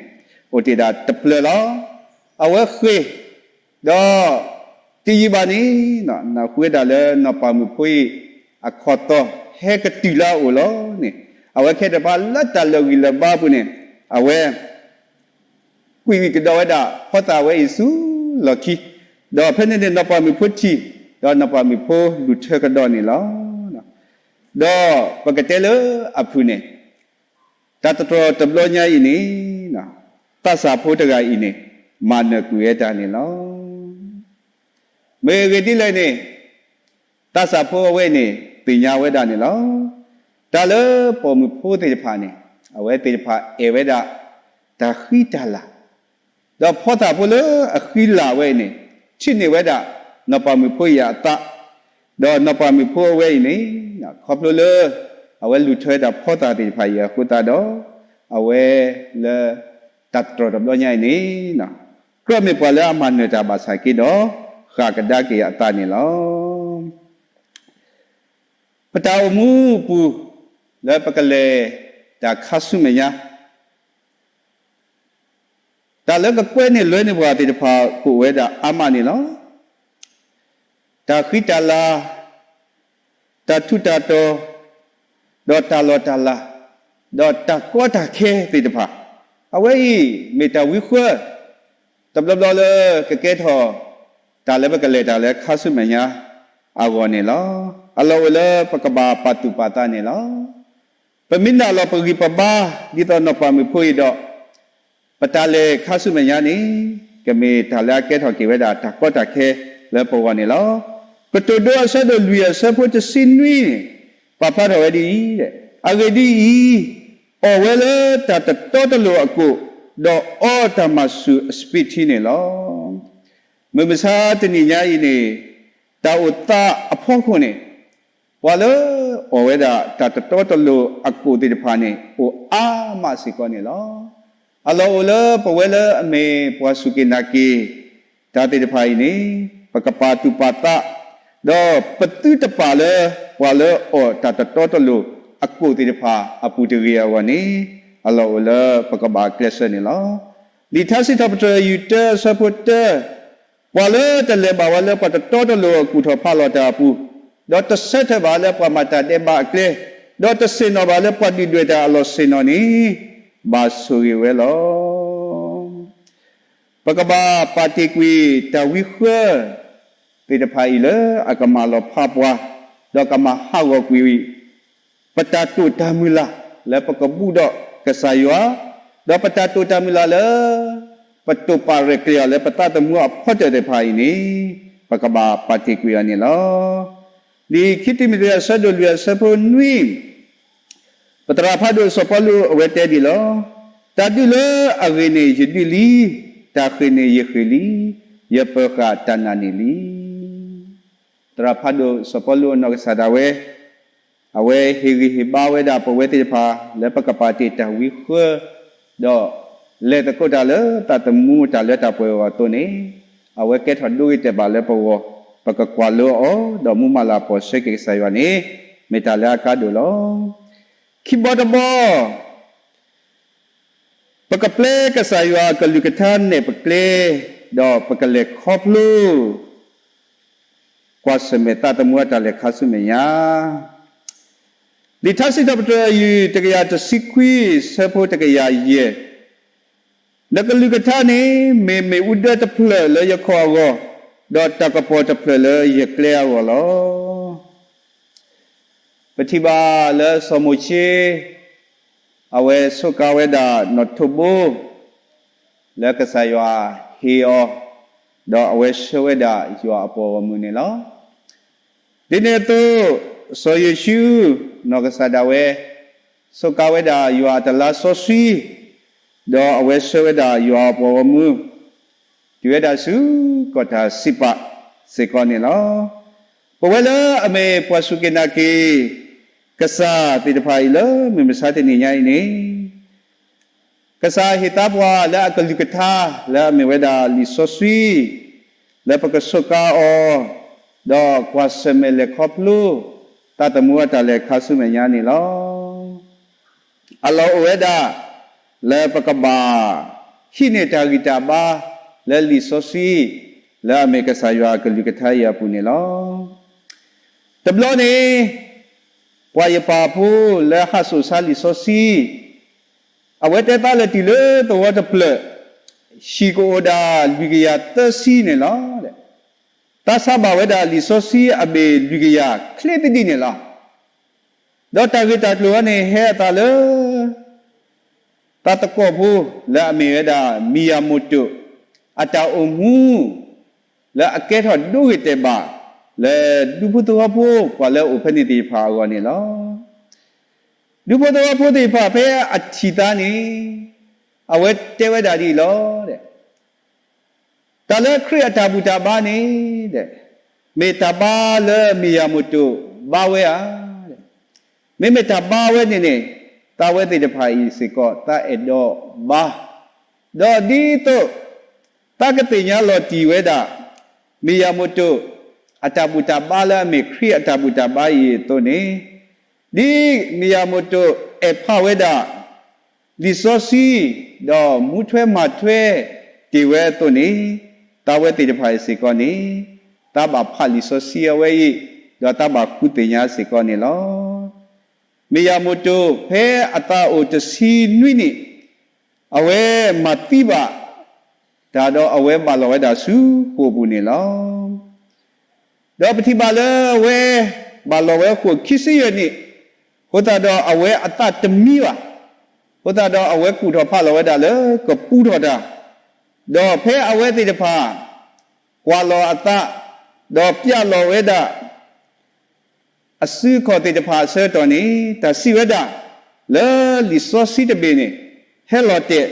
အိၣ်တ့ၢ်ဒၣ်တဖျၢၣ်လီၤ. အဝဲဃ့ၢ်ဒီး တယံာ်ဘၣ်န့ၣ် နၢ်ဟူဝဲဒၣ်လၢနီၢ်ပၤမုၣ်ဖိအံၤ အခီၣ်သီၣ်ဟဲကတုၤလၢအအိၣ်လီၤန့ၣ် အဝဲခဲတဖၣ်လၢတၢ်လၢာ်ဂံၢ်လၢာ်ဘါအပူၤန့ၣ် အဝဲ ကွံာ်ဝံၤကဒီးဝဲဒၣ်ဖီသၣ်ဝဲအံၤဆူလီၢ်ခံ, ဒီးဖဲန့ၣ်န့ၣ်နီၢ်ပၤမုၣ်ဖိထံၣ်, ဒီးနီၢ်ပၤမုၣ်ဖိလူၤထၢကဒီးန့ၣ်လီၤ. ဒီးပကတဲလၢအဖုၣ်န့ၣ်, တၢ်တတြီၢ်တဘျီညါအံၤန့ၣ်, သးစၢ်ဖိတဂၤအံၤန့ၣ် မၤနၢၤကွံာ်ဝဲတၢ်န့ၣ်လီၤ. မ့ၢ်အဂ့ၢ်ဒ်လဲၣ်န့ၣ် သးစၢ်ဖိအဝဲန့ၣ် သ့ၣ်ညါဝဲဒၣ်န့ၣ်လီၤ. တၢ်လၢပိာ်မုၣ်ဖိသ့ၣ်တဖၣ်န့ၣ် အဝဲသ့ၣ်တဖၣ်အဲၣ်ဝဲဒၣ် တၢ်ဃံတၢ်လၤ, ဒီးဖီသၣ်ဖိလၢအဃံလၤဝဲအံၤန့ၣ် ထံၣ်န့ၢ်ဝဲဒၣ် နီၢ်ပၤမုၣ်ဖိအံၤအသး, ဒီးနီၢ်ပၤမုၣ်ဖိအဝဲအံၤန့ၣ် ခီဖျိလၢ အဝဲလူၤထၢဝဲဒၣ်ဖီသၣ်သ့ၣ်တဖၣ်အံၤအဃိသတးဒီး အဝဲလၢ တၢ်တတြီၢ်တဘျီညါအံၤန့ၣ် ကြၢးမ့ၢ်ပှၤလၢအမၤနၢၤတၢ်ဘၣ်ဆၣ်က့ဒီး ဃၣ်ကဒါက့ၤအသးန့ၣ်လီၤ. ပတၢ်အိၣ်မူအပူၤ လၢပကလဲၤတၢ်ခါဆူမဲာ်ညါ တၢ်လၢကကွဲန့ၢ်လွဲန့ၢ်ပှၤသ့ၣ်တဖၣ်ကအိၣ်ဝဲဒၣ်အါမးန့ၣ်လီၤ. တၢ်ဃံတၢ်လၤ, တၢ်ထူးတၢ်တီၤ, ဒီးတၢ်လီၢ်တၢ်လၤ, ဒီးတၢ်ကီတၢ်ခဲသ့ၣ်တဖၣ်, အဝဲအံၤမ့ၢ်တၢ်ဝံဃၢ တဘျီဘျီလၢကကဲထီၣ် တၢ်လၢပကလဲၤတၢ်လၢခါဆူမဲာ်ညါအဂီၢ်န့ၣ်လီၤ. အလီၢ်အိၣ်လၢပကဘၣ်ပာ်သူၣ်ပာ်သးန့ၣ်လီၤ. ပမ့ၢ်နာ်လီၤပဂံၢ်ပဘါ ဒ်သိးနီၢ်ပၤမုၣ်ဖိအံၤဒီး ပတၢ်လဲၤခါဆူမဲာ်ညါန့ၣ် ကမ့ၢ်တၢ်လၢအကဲထီၣ်က့ၤဝဲဒၣ်တၢ်ကီတၢ်ခဲလၢပဂီၢ်န့ၣ်လီၤ. ကတိၤဒိအဆၢဒိၣ်လွံၢ်အဆၢဖိတဆံနွံန့ၣ် ပာ်ဖျါထီၣ်ဝဲဒ်အံၤ, အဂ့ၢ်ဒ်အံၤ, အီၣ်ဝဲလၢတၢ်တတီတလိၤအကိၣ်, ဒီးအီတၢ်မၤဆူၣ်အစပံးထံန့ၣ်လီၤ. မုၢ်မဆါတနံၤညါအံၤန့ၣ် တၢ်အိၣ်သးအဖီခိၣ်န့ၣ် ပှၤလၢအီၣ်ဝဲဒၣ်တၢ်တတီတလိၤအကိၣ်သ့ၣ်တဖၣ်န့ၣ် အိၣ်အါမးစ့ၢ်ကီးန့ၣ်လီၤ. အလီၢ်အိၣ်လၢပဝဲလၢအမ့ၢ်ပှၤစူၢ်က့ၤနာ်က့ၤတၢ်သ့ၣ်တဖၣ်အံၤန့ၣ် ပကပာ်သူၣ်ပာ်သး, ဒီးပသုတပာ်လၢ ပှၤလၢအီၣ်တၢ်တတီတလိၤအကိၣ်သ့ၣ်တဖၣ်အပူၤတဂ့ၤအဂီၢ်န့ၣ် အလီၢ်အိၣ်လၢပကဘၣ်ကျဲးစၢးန့ၣ်လီၤ. လံာ်ထါစံးထီၣ်ပတြၢၤယုၢ်တၢအဆၢဖိတၢ ပှၤလၢတလဲၤဘၣ်ဝဲလၢပှၤတတီတလိၤအကူၣ်ထီၣ်ဖးလီၤတၢ်အပူၤ, ဒီးတဆၢထၢၣ်ဘၣ်လၢပှၤမၤတၢ်ဒဲးဘးအကျဲ, ဒီးတဆ့ၣ်နီၤဘၣ်လၢပှၤဒုၣ်ဒွဲၣ်တၢ်အလီၢ်ဆ့ၣ်နီၤန့ၣ် ဘၣ်ဆိၣ်ဂ့ၤဝဲလီၤ. ပကဘၣ်ပာ်တ့ၢ်ကွံာ်တၢ်ဝံဃၢသ့ၣ်တဖၣ်အံၤလၢအကမၤလီၤဖးပှၤ, ဒီးကမၤဟးဂီၤကွံာ် ပတၢ်တိာ်တၢ်မုၢ်လၢ်လၢပကဘူးဒီးကစၢ်ယွၤ, ဒီးပတၢ်တိာ်တၢ်မုၢ်လၢ်လၢ ပတိာ်ပာ်ရဲၣ်ကျဲၤအီၤလၢပသးသမူအဖီတၢၣ်သ့ၣ်တဖၣ်အံၤန့ၣ် ပကဘၣ်ပာ်တ့ၢ်ကွံာ်အီၤန့ၣ်လီၤ. လံာ်ခံတံၤမသ့းအဆၢဒိၣ်လွံၢ်အဆၢဖိနွံ ပသရၣ်ဖးဒိၣ်စီၤပီလူးအဝဲတဲဒ်လီၤ, တၢ်ဒုးလၢအဂ့ၤန့ၣ်ယဒုးလံ, တၢ်ဃ့ၢ်န့ၣ်ယဃ့ၢ်လံ, ယပၢၤဃာ်တၢ်နာ်န့ၣ်လံ. သရၣ်ဖးဒိၣ်စီၤပီလူးအနီၢ်ကစၢ်ဒၣ်ဝဲ အဝဲဟ့ၣ်ဂံၢ်ဟ့ၣ်ဘါဝဲဒၣ်ပဝဲသ့ၣ်တဖၣ် လၢပကပာ်တ့ၢ်တၢ်ဝံဃၢ ဒီးလဲၤသကိးတၢ်လၢသးသမူတၢ်လၢတၢ်ပှဲၤအဂီၢ်အသိးန့ၣ်, အဝဲကဲထီၣ်ဒိဂ့ၤတဲာ်ဘၣ်လၢပဂီၢ်, ပကကွၢ်လိအီၤ ဒီးမူမၤလၤကပီၤဆၢက့ၤကစၢ်ယွၤန့ၣ် မ့ၢ်တၢ်လၢအကါဒိၣ်လီၤ. ခံဘီတဘီ ပကပျဲကစၢ်ယွၤအကလုၢ်ကထါနဲၣ်ပကျဲ, ဒီးပကလဲၤခီဖျိ ကွၢ်ဆၢၣ်မဲာ်သးသမူအတၢ်လဲၤခါဆူမဲာ်ညါ. လံာ်ထါစံးထီၣ်ပတြၢၤယုၢ်တကယၤတဆံခွံဆၢဖိတကယၤယဲၢ်, နကလုၢ်ကထါန့ၣ် မ့ၢ်မ့ၣ်အူဒၢတဖျၢၣ်လၢယခီၣ်အဂီၢ်, ဒီးတၢ်ကပီၤတဖျၢၣ်လၢယကျဲအဂီၢ်လီၤ. ပထံၣ်ဘၣ်လၢစီၤမိၤၡ့ အဝဲဆိးကါဝဲဒၣ်နီၣ်ထိးဘိ လၢကစၢ်ယွၤဟ့ၣ်အီၤ, ဒီးအဝဲဆှၢဝဲဒၣ်ယွၤအပှၤဂီၢ်မုၢ်န့ၣ်လီၤ. ဒ်န့ၣ်အသိး စီၤယိၤၡူ နီၢ်ကစၢ်ဒၣ်ဝဲ စူးကါဝဲဒၣ်ယွၤအတလါစီဆှံ, ဒီးအဝဲဆှၢဝဲဒၣ်ယွၤအပှၤဂီၢ်မုၢ် တုၤဝဲဒၣ်ဆူကီၢ်တၢ်စံးပာ်စ့ၢ်ကီးန့ၣ်လီၤ. ပဝဲလၢအမ့ၢ်ပှၤစူၢ်က့ၤနာ်က့ၤ ကစၢ်သ့ၣ်တဖၣ်အံၤလၢမုၢ်မဆါတနံၤညါအံၤန့ၣ် ကစၢ်ဟ့ၣ်သါပှၤလၢအကလုၢ်ကထါ လၢအမ့ၢ်ဝဲဒၣ်လံာ်စီဆှံ လၢပကစူးကါအီၤ, ဒီးကွၢ်ဆၢၣ်မဲာ်လဲၤခီဖျိ တၢ်သမူအတၢ်လဲၤခါဆူမဲာ်ညါန့ၣ်လီၤ. အလီၢ်အိၣ်ဝဲဒၣ် လၢပကဘၣ်ဟံးန့ၢ်တၢ်ဂံၢ်တၢ်ဘါ လၢလံာ်စီဆှံ လၢအမ့ၢ်ကစၢ်ယွၤအကလုၢ်ကထါအံၤအပူၤန့ၣ်လီၤ. တဘျီန့ၣ် ပှၤယပၢ်ဖိလၢဟးစိာ်ဆါလံာ်စီဆှံ အဝဲတဲသးလၢတုၤလၢသဝီတဖျၢၣ် ဟံၣ်ကအိၣ်ဒၣ်လွံၢ်ကယၤသၢဆံန့ၣ်လီၤ. သးဆါဘၣ်ဝဲဒၣ်လံာ်စီဆှံအဘ့ၣ်လွံၢ်ကယၤချ့သဒံးန့ၣ်လီၤ. ဒီးတၢ်ဂ့ၢ်တၢ်ကျိၤအံၤန့ၣ်ဟဲအသးလၢ သးသကိးဖိလၢအမ့ၢ်ဝဲဒၣ် မံယၤမိၣ်တိၣ် အတၢ်အိၣ်မူ လၢအကဲထီၣ်ဒိဂ့ၤတဲာ်ဘၣ် လၢဒူဖိသဝီဖိပှၤလၢအအိၣ်ဖဲန့ၣ်သ့ၣ်တဖၣ်အဂီၢ်န့ၣ်လီၤ. ဒူဖိသဝီဖိသ့ၣ်တဖၣ်ဖဲအထံၣ်သးန့ၣ် အဝဲတဲဝဲဒၣ်ဒ်အံၤလီၤ. တၢ်လၢခရံာ်အတၢ်ဘူၣ်တၢ်ဘါန့ၣ် မ့ၢ်တၢ်ဘါလၢမံယၤမိၣ်တိၣ်ဘါဝဲဧါ. မ့မ့ၢ်တၢ်ဘါဝဲန့ၣ်န့ၣ် သးဝဲသ့ၣ်တဖၣ်အံၤစ့ၢ်ကီး သးအဲၣ်ဒိးဘါ, ဒီးဒ်သိး သးကသ့ၣ်ညါလီၤတံၢ်ဝဲဒၣ် မံယၤမိၣ်တိၣ် အတၢ်ဘူၣ်တၢ်ဘါလၢအမ့ၢ်ခရံာ်အတၢ်ဘူၣ်တၢ်ဘါအံၤအသိးန့ၣ်, ဒ်မံယၤမိၣ်တိၣ်အဲၣ်ဖးဝဲဒၣ် လံာ်စီဆှံ ဒီးမူထွဲမၤထွဲတ့ၢ်ဝဲအသိးန့ၣ်, သးဝဲသ့ၣ်တဖၣ်အံၤစ့ၢ်ကီးန့ၣ်, သးဘၣ်ဖးလံာ်စီဆှံအဝဲအံၤ, ဒီးသးဘၣ်ဃုသ့ၣ်ညါစ့ၢ်ကီးန့ၣ်လီၤ. မံယၤမိၣ်တိၣ်ဖဲအသးအိၣ်တဆံနွံနံၣ်, အဝဲမၤသံဘၣ်တၢ်ဒီးအဝဲဘၣ်လီၤဝဲဒၣ်ဆူဃိာ်ပူၤန့ၣ်လီၤ. ဒီးပထံၣ်ဘၣ်လၢအဝဲဘၣ်လီၤဝဲဃိာ်ခံဆံယဲၢ်နံၣ်, အဃိသတးဒီးအဝဲအသးတမံဘၣ်. အဃိသတးဒီးအဝဲကူၣ်ထီၣ်ဖးလီၤဝဲဒၣ်လၢကပူထီၣ်တၢ်, ဒီးဖဲအဝဲသ့ၣ်တဖၣ်ကွၢ်လီၤအသး, ဒီးပျဲလီၤဝဲဒၣ် အစုအခီၣ်သ့ၣ်တဖၣ်အဆၢကတီၢ်န့ၣ်, တၢ်စံးဝဲဒၣ် လၢလံာ်စီဆှံတဘ့ၣ်န့ၣ် ဟဲလီၤတဲာ်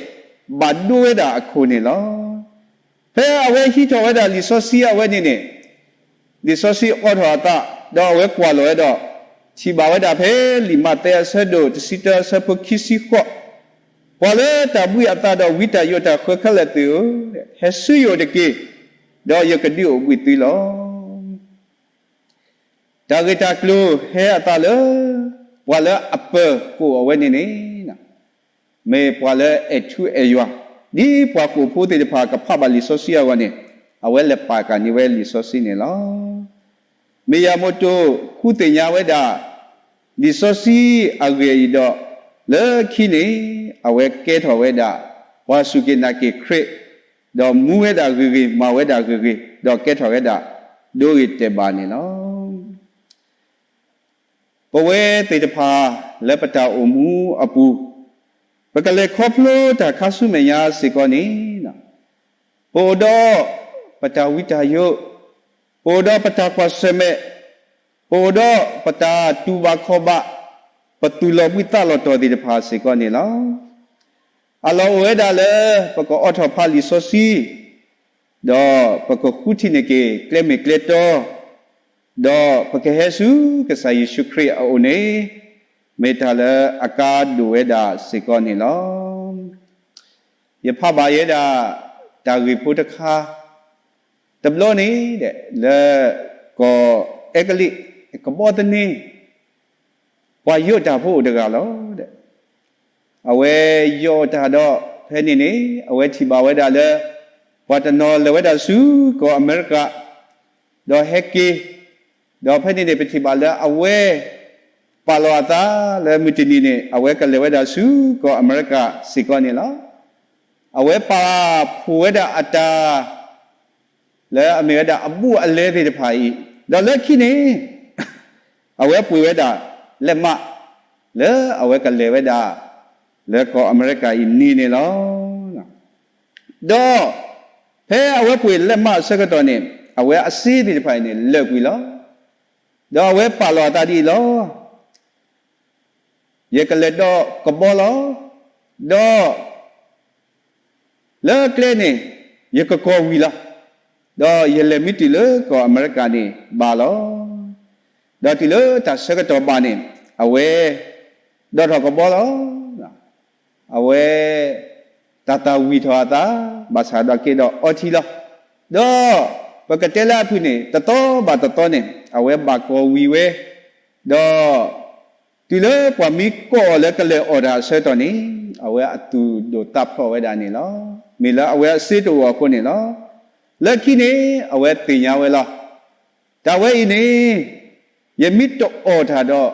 ဘၣ်ဒိဝဲဒၣ်အခိၣ်န့ၣ်လီၤ. ဖဲအဝဲဟံးထီၣ်ဝဲဒၣ်လံာ်စီဆှံအဝဲန့ၣ်န့ၣ်, လံာ်စီဆှံအိးထီၣ်အသး, ဒီးအဝဲကွၢ်လီၤဝဲဒီး ထံၣ်ဘၣ်ဝဲဒၣ်ဖဲလံာ်မးသဲအဆၢဒိၣ်တဆံတၢအဆၢဖိခံဆံဃိး, ပှၤလၢတၢ်ဘှံးအသးဒီးဝံတၢ်ယိးတၢ်ဃၢခဲလၢာ်သ့ၣ်ဧၢ, ဟဲဆူယအိၣ်တက့ၢ်, ဒီးယကဒုးအိၣ်ဘှံးသုလီၤ. တၢ်ဂ့ၢ်တၢ်ကျိၤဟဲအသးလၢ ပှၤလၢအပၢၤဃိာ်အဝဲန့ၣ်န့ၣ်, မ့ၢ်ပှၤလၢအဲၣ်ထူအဲၣ်ယွၤ, ဒ်ပှၤဃိာ်ဖိသ့ၣ်တဖၣ်ကဖးဘၣ်လံာ်စီဆှံအဂီၢ်န့ၣ်, အဝဲလဲၤပာ်ကၤန့ၢ်ဝဲလံာ်စီဆှံန့ၣ်လီၤ. မံယၤမိၣ်တိၣ်ဃုသ့ၣ်ညါဝဲဒၣ် လံာ်စီဆှံအဂ့ၢ်အံၤဒီး, လၢခံန့ၣ် အဝဲကဲထီၣ်ဝဲဒၣ် ပှၤစူၢ်က့ၤနာ်က့ၤခရံာ်, ဒီးမူဝဲဒၣ်ဂ့ၤဂ့ၤ, မၤဝဲဒၣ်ဂ့ၤဂ့ၤ, ဒီးကဲထီၣ်ဝဲဒၣ် ဒိဂ့ၤတဲာ်ဘၣ်န့ၣ်လီၤ. ပဝဲသ့ၣ်တဖၣ်လၢပတၢ်အိၣ်မူအပူၤ, ပကလဲၤခီဖျိတၢ်ခါဆူမဲာ်ညါစ့ၢ်ကီးန့ၣ်, ပအိၣ်ဒီးပတၢ်ဝံတၢ်ယိး, ပအိၣ်ဒီးပတၢ်ကွၢ်ဆၢၣ်မဲာ်, ပအိၣ်ဒီးပတၢ်တူၢ်ဘၣ်ခီၣ်ဘၣ်, ပသူၣ်လီၤဘှံးသးလီၤတီၤသ့ၣ်တဖၣ်စ့ၢ်ကီးန့ၣ်လီၤ. အလီၢ်အိၣ်ဝဲဒၣ်လၢ ပကအိးထီၣ်ဖးလံာ်စီဆှံ, ဒီးပကဃုထံၣ်န့ၢ်က့ၤကျဲမ့ၢ်ကျဲတီ, ဒီးပကဟဲဆူကစၢ်ယ့ၣ်ၡူးခရံာ်အအိၣ်န့ၣ်, မ့ၢ်တၢ်လၢအကါဒိၣ်ဝဲဒၣ်စ့ၢ်ကီးန့ၣ်လီၤ. ယဖးဘၣ်ယဲဒၣ် တၢ်ဂ့ၢ်ဖိတခါ, တဘျီန့ၣ် လၢကီၢ်အဲကလံး ကဘီသန့ ပှၤယိးတၢ်ဖိအိၣ်တဂၤလီၤ. အဝဲယိးတၢ်ဒီး ဖဲန့ၣ်န့ၣ် အဝဲထံၣ်ဘၣ်ဝဲဒၣ်လၢ ပှၤတနီၤလဲၤဝဲဒၣ်ဆူကီၢ်အမဲရကၤ, ဒီးဟဲက့ၤ, ဒီးဖဲန့ၣ်န့ၣ် ပထံၣ်ဘၣ်လၢအဝဲ ပာ်လီၤအသးလၢမုၢ်တနံၤန့ၣ် အဝဲကလဲၤဝဲဒၣ်ဆူကီၢ်အမဲရကၤစ့ၢ်ကီးန့ၣ်လီၤ. အဝဲပာ်ဖှိၣ်ဝဲဒၣ်အတၢ် လၢအမ့ၢ်ဝဲဒၣ်အဘူးအလဲသ့ၣ်တဖၣ်အံၤ, ဒီးလၢခံန့ၣ် အဝဲပှ့ၤဝဲဒၣ် လက်မှတ် လၢအဝဲကလဲၤဝဲဒၣ် လၢကီၢ်အမဲရကၤအံၤန့ၣ်န့ၣ်လီၤ. ဒီးဖဲအဝဲပှ့ၤ လက်မှတ် အဆၢကတီၢ်န့ၣ် အဝဲအစ့သ့ၣ်တဖၣ်အံၤန့ၣ် လၢာ်ကွံာ်လီၤ. ဒီးအဝဲပာ်လီၤအသးဒ်အံၤလီၤ. ယကလဲၤဒီးကဘီလီၤ. ဒီး လၢကျဲန့ၣ် ယကကီၢ်ဝံၤလီၤ. ဒီးယလဲၤမံတုၤလၢကီၢ်အမဲရကၤန့ၣ်ဘၣ်လီၤ. ဒီးတုၤလၢတၢ်ဆၢကတီၢ်ဘၣ်န့ၣ် အဝဲ ဒီးထီၣ်ကဘီလီၤ. အဝဲ တၢ်သၣ်ဝံၤထီၣ်အသး ဘၣ်ဆၣ်ဒီးက့ၤဒီးအီထံလီၤ. ဒီး ပကတဲလၢအဖုၣ်န့ၣ် တသီဘၣ်တသီန့ၣ် အဝဲဘၣ်ကီၢ်ဝံၤဝဲ, ဒီး တုၤလၢပှၤမ့ၢ်ကိးအီၤလၢကလဲၤအီၣ်တၢ်အဆၢကတီၢ်န့ၣ် အဝဲအသူၣ်ဒိၣ်သးဖျိးဝဲဒၣ်န့ၣ်လီၤ. မ့ၢ်လၢအဝဲအစ့တအိၣ်အဃိန့ၣ်လီၤ. လၢခံန့ၣ် အဝဲသ့ၣ်ညါဝဲလီၤ. တၢ်ဝဲအံၤန့ၣ် ယမ့ၢ်တအီၣ်တၢ်ဒီး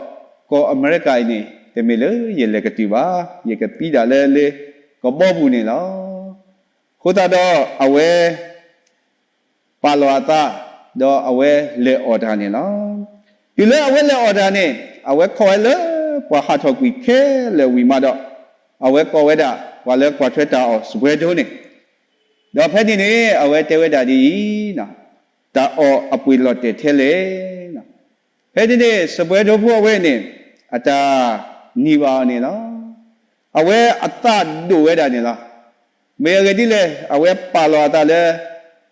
ကီၢ်အမဲရကၤအံၤန့ၣ် တမ့ၢ်လၢယလဲၤကတုၤဘၣ်, ယကသံဒၣ်လၢလၢကဘီပူၤန့ၣ်လီၤ. အဃိသတးဒီးအဝဲ ပာ်လီၤအသး ဒီးအဝဲလဲၤအီၣ်တၢ်န့ၣ်လီၤ. တုၤလၢအဝဲလဲၤအီၣ်တၢ်န့ၣ် အဝဲခိးဝဲလၢပှၤဟးထီၣ်ကွံာ်ခဲလၢာ်ဝံၤမးဒီး အဝဲကိးဝဲဒၣ် ပှၤလၢကွၢ်ထွဲတၢ်အီၣ် စားပွဲထိုးန့ၣ်, ဒီးဖဲန့ၣ်န့ၣ် အဝဲတဲဝဲဒၣ်ဒ်အံၤ, တၢ်အီၣ်အပှ့ၤလီၤတဲာ်ထဲလဲၣ်. ဖဲန့ၣ်န့ၣ် စားပွဲထိုးဖိအဝဲန့ၣ် အတၢ်နံၤဘၣ်အီၤန့ၣ်လီၤ. အဝဲအသးဒိၣ်ဝဲဒၣ်န့ၣ်လီၤ. မ့ၢ်အဂ့ၢ်ဒ်လဲၣ်, အဝဲပာ်လီၤအသးလၢ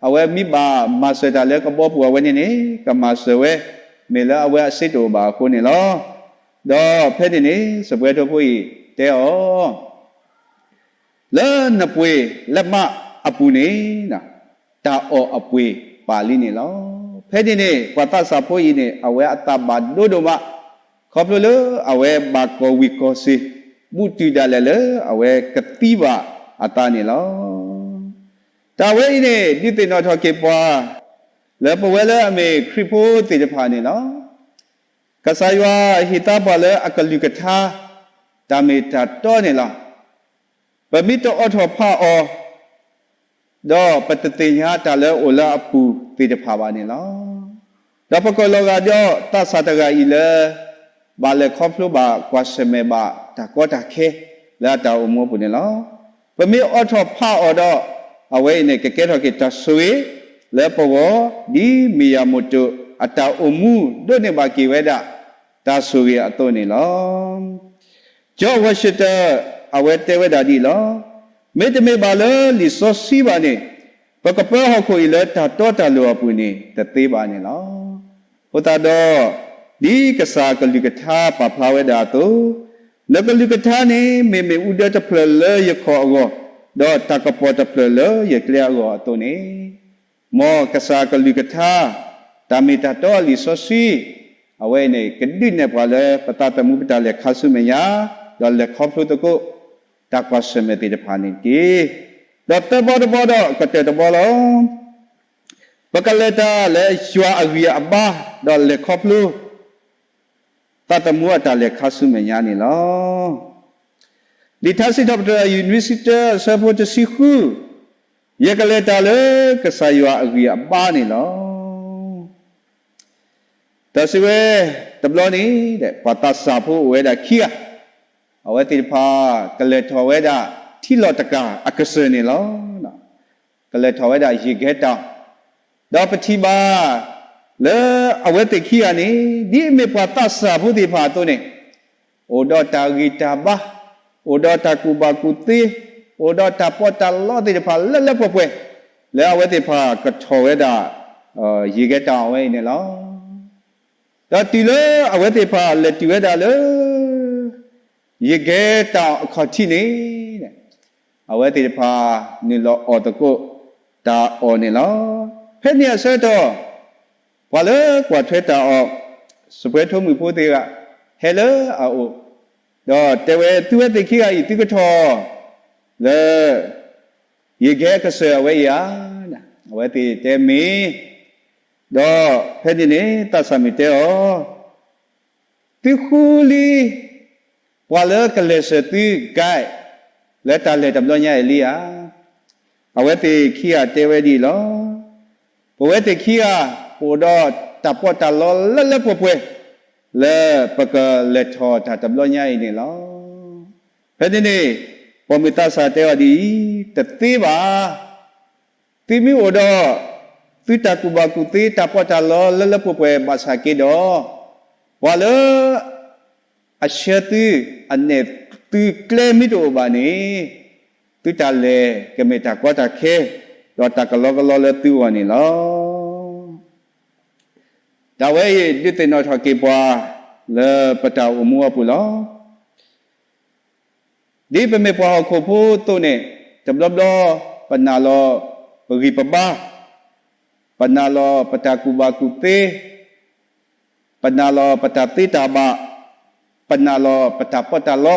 အဝဲမ့ၢ်ဘၣ်မၤစၢၤတၢ်လၢကဘီပူၤအဝဲန့ၣ်န့ၣ် ကမၤစၢၤဝဲ, မ့ၢ်လၢအဝဲအစ့တအိၣ်ဘၣ်အဃိန့ၣ်လီၤ. ဒီးဖဲန့ၣ်န့ၣ် စားပွဲထိုးဖိအံၤတဲအီၤ လၢနပှ့ၤလက်မှတ်အပူၤန့ၣ် တၢ်အီၣ်အပှ့ၤပာ်လံန့ၣ်လီၤ. ဖဲန့ၣ်န့ၣ် ပှၤသးစၢ်ဖိအံၤန့ၣ် အဝဲအသးဘၣ်ဒိဒိၣ်မး, ခီဖျိလၢအဝဲဘၣ်ကီၢ်ဝံၤကီၢ်စ့ၤ ဘူးတုၤဒၣ်လဲာ်လၢအဝဲကသံဘၣ်အသးန့ၣ်လီၤ. တၢ်ဝဲအံၤန့ၣ် ဒုးသ့ၣ်နီၣ်ထီၣ်က့ၤပှၤ လၢပဝဲလၢအမ့ၢ်ခရံာ်ဖိသ့ၣ်တဖၣ်န့ၣ်လီၤ. ကစၢ်ယွၤဟ့ၣ်သါပှၤလၢအကလုၢ်ကထါ တၢ်မ့ၢ်တၢ်တီန့ၣ်လီၤ. ပမ့ၢ်တအိးထီၣ်ဖးအီၤ ဒီးပတသ့ၣ်ညါတၢ်လၢအအိၣ်လၢအပူၤသ့ၣ်တဖၣ်ဘၣ်န့ၣ်လီၤ. ဒီးပကလီၤဂာ်ဒီးသးစၢ်တဂၤအံၤလၢ ဘၣ်လဲၤခီဖျိဘၣ်ကွၢ်ဆၢၣ်မဲာ်ဘၣ်တၢ်ကီတၢ်ခဲ လၢအတၢ်အိၣ်မူအပူၤန့ၣ်လီၤ. ပမ့ၢ်အိးထီၣ်ဖးအီၤဒီး အဝဲအံၤန့ၣ် ကကဲထီၣ်က့ၤတၢ်ဆိၣ်ဂ့ၤ လၢပဂီၢ် ဒ်မ့ၢ်ယၤမိၣ်တိၣ်အတၢ်အိၣ်မူဒိးန့ၢ်ဘၣ်က့ၤဝဲဒၣ် တၢ်ဆိၣ်ဂ့ၤအသိးန့ၣ်လီၤ. ကၠီၣ်ဝီၡံၣ်တၢၣ် အဝဲတဲဝဲဒၣ်ဒ်အံၤလီၤ. မ့တမ့ၢ်ဘၣ်လၢလံာ်စီဆှံဘၣ်န့ၣ် ပကပၢဟီၣ်ခိၣ်အံၤလၢတၢ်တီတၢ်လိၤအပူၤန့ၣ် တသ့ဘၣ်န့ၣ်လီၤ. အဃိသတးဒီး ဒ်ကစၢ်အကလုၢ်ကထါပာ်ဖျါဝဲဒၣ်အသိး, နကလုၢ်ကထါန့ၣ် မ့မ့ၢ်အူဒၢတဖျၢၣ်လၢယခီၣ်အဂီၢ်, ဒီးတၢ်ကပီၤတဖျၢၣ်လၢယကျဲအဂီၢ်အသိးန့ၣ်, မ်ကစၢ်အကလုၢ်ကထါ တၢ်မ့ၢ်တၢ်တီအလံာ်စီဆှံ အဝဲအံၤန့ၣ် ကဒုးနဲၣ်ပှၤလၢပသးသမူပတၢ်လဲၤခါဆူမဲာ်ညါ, ဒီးလဲၤခီဖျိသကိး တၢ်ကွၢ်ဆၢၣ်မဲာ်သ့ၣ်တဖၣ်န့ၣ်တက့ၢ်. ဒီးသၢဘီတဘီဒီးကတၢၢ်တဘီလီၤ. ပကလဲၤတၢ်လၢယွၤအဂံၢ်အဘါ, ဒီးလဲၤခီဖျိ သးသမူအတၢ်လဲၤခါဆူမဲာ်ညါန့ၣ်လီၤ. လံာ်ထါစံးထီၣ်ပတြၢၤ အယူၢ်နွံဆံတၢ အဆၢဖိတဆံဃု, ယကလဲၤတၢ်လၢကစၢ်ယွၤအဂံၢ်အဘါန့ၣ်လီၤ. တၢ်စံးဝဲ တဘျီန့ၣ် ပှၤသးစၢ်ဖိအိၣ်ဝဲဒၣ်ခံဂၤ, အဝဲသ့ၣ်တဖၣ် ကလဲၤထီၣ်ဝဲဒၣ် ထံလီၢ်တကၢ်အကစၢၢ်န့ၣ်လီၤ. ကလဲၤထီၣ်ဝဲဒၣ်ယံာ်ကဲတၢ်, ဒီးပထံၣ်ဘၣ် လၢအဝဲသ့ၣ်ခံဂၤန့ၣ် ဒ်အမ့ၢ်ပှၤသးစၢ်ဖိသ့ၣ်တဖၣ်အသိးန့ၣ် အိၣ်ဒီးတၢ်ဂံၢ်တၢ်ဘါ, အိၣ်ဒီးတၢ်ကူၣ်ဘၣ်ကူၣ်သ့, အိၣ်ဒီးတၢ်ပီးတၢ်လီသ့ၣ်တဖၣ်လၢလၢပှဲၤပှဲၤ, လၢအဝဲသ့ၣ်တဖၣ်ကထီၣ်ဝဲဒၣ် ယံာ်ကဲတၢ်အဝဲအံၤန့ၣ်လီၤ. ဒီးတုၤလၢအဝဲသ့ၣ်တဖၣ်လဲၤတုၤဝဲဒၣ်လၢ ယံာ်ကဲတၢ်အခီၣ်ထံးန့ၣ် အဝဲသ့ၣ်တဖၣ်နုာ်လီၤအီၣ်သကိးတၢ်အီၣ်န့ၣ်လီၤ. ဖဲန့ၣ်အဆၢကတီၢ် ပှၤလၢကွၢ်ထွဲတၢ်အီၣ် စပွဲထိမုၣ်ဖိသ့ၣ်တဂၤ ဟဲလၢအအိၣ်, ဒီးတဲဝဲ သုဝဲသ့ၣ်ခံဂၤအံၤ သုကထီၣ်လၢ ယံာ်ကဲအကစၢၢ်အဝဲအံၤဧါ. အဝဲသ့ၣ်တဲမ့ၢ်, ဒီးဖဲန့ၣ်န့ၣ် သးစၢ်မုၣ်တဲအီၤ သုဃုလံ ပှၤလၢကလဲၤစၢၤသု guide လၢတၢ်လဲၤတဘျီညါအံၤလံဧါ. အဝဲသ့ၣ်ခံဂၤတဲဝဲဒ်အံၤလီၤ. ပဝဲသ့ၣ်ခံဂၤ ပအိၣ်ဒီးတၢ်ပီးတၢ်လီလၢလၢပှဲၤပှဲၤ လၢပကလဲၤထီၣ်တၢ်တဘျီညါအံၤန့ၣ်လီၤ. ဖဲန့ၣ်န့ၣ် ပိာ်မုၣ်သးစၢ်တဲအီၤဒ်အံၤ, တသ့ဘၣ်. သုမ့ၢ်အိၣ်ဒီး သုတၢ်ကူၣ်ဘၣ်ကူၣ်သ့ တၢ်ပီးတၢ်လီလၢလၢပှဲၤပှဲၤဘၣ်ဆၣ်က့ဒီး ပှၤလၢ အဆှၢသု, အနဲၣ်သုကျဲမ့ၢ်တအိၣ်ဘၣ်န့ၣ်, သုတၢ်လဲၤကမ့ၢ်တၢ်ကီတၢ်ခဲ, ဒီးတၢ်ကလီကလီလၢသုဂီၢ်န့ၣ်လီၤ. တၢ်ဝဲအံၤဒုးသ့ၣ်နီၣ်ထီၣ်က့ၤပှၤလၢပတၢ်အိၣ်မူအပူၤလီၤ. ဒ်ပမ့ၢ်ပှၤဟီၣ်ခိၣ်ဖိအသိးန့ၣ်, တဘျီဘျီပနာ်လီၤပဂံၢ်ပဘါ, ပနာ်လီၤပတၢ်ကူၣ်ဘၣ်ကူၣ်သ့, ပနာ်လီၤပတၢ်သ့တၢ်ဘၣ်, ပနာ်လီၤပတၢ်ပီးတၢ်လီ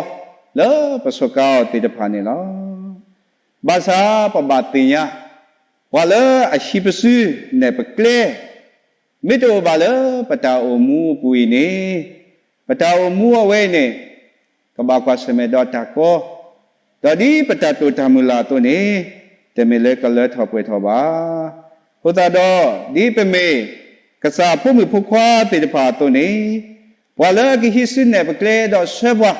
လၢပစူးကါအီၤသ့ၣ်တဖၣ်န့ၣ်လီၤ. ဘၣ်ဆၣ်ပဘၣ်သ့ၣ်ညါ, ပှၤလၢအဟံးပစုနဲၣ်ပကျဲ မ့ၢ်တအိၣ်ဘၣ်လၢပတၢ်အိၣ်မူအပူၤအံၤန့ၣ်, ပတၢ်အိၣ်မူအဝဲအံၤန့ၣ် ကဘၣ်ကွၢ်ဆၢၣ်မဲာ်ဒီးတၢ်ကီ, ဒီးဒ်ပတၢ်တိာ်တၢ်မုၢ်လၢ်အသိးန့ၣ်, တမ့ၢ်လၢကလၢထီၣ်ပှဲၤထီၣ်ဘၣ်. အဃိသတးဒီး, ဒ်ပမ့ၢ်ကစၢ်အဖိမုၣ်ဖိခွါသ့ၣ်တဖၣ်အသိးန့ၣ်, ပှၤလၢကဟံးစုနဲၣ်ပကျဲဒီးဆှၢပှၤ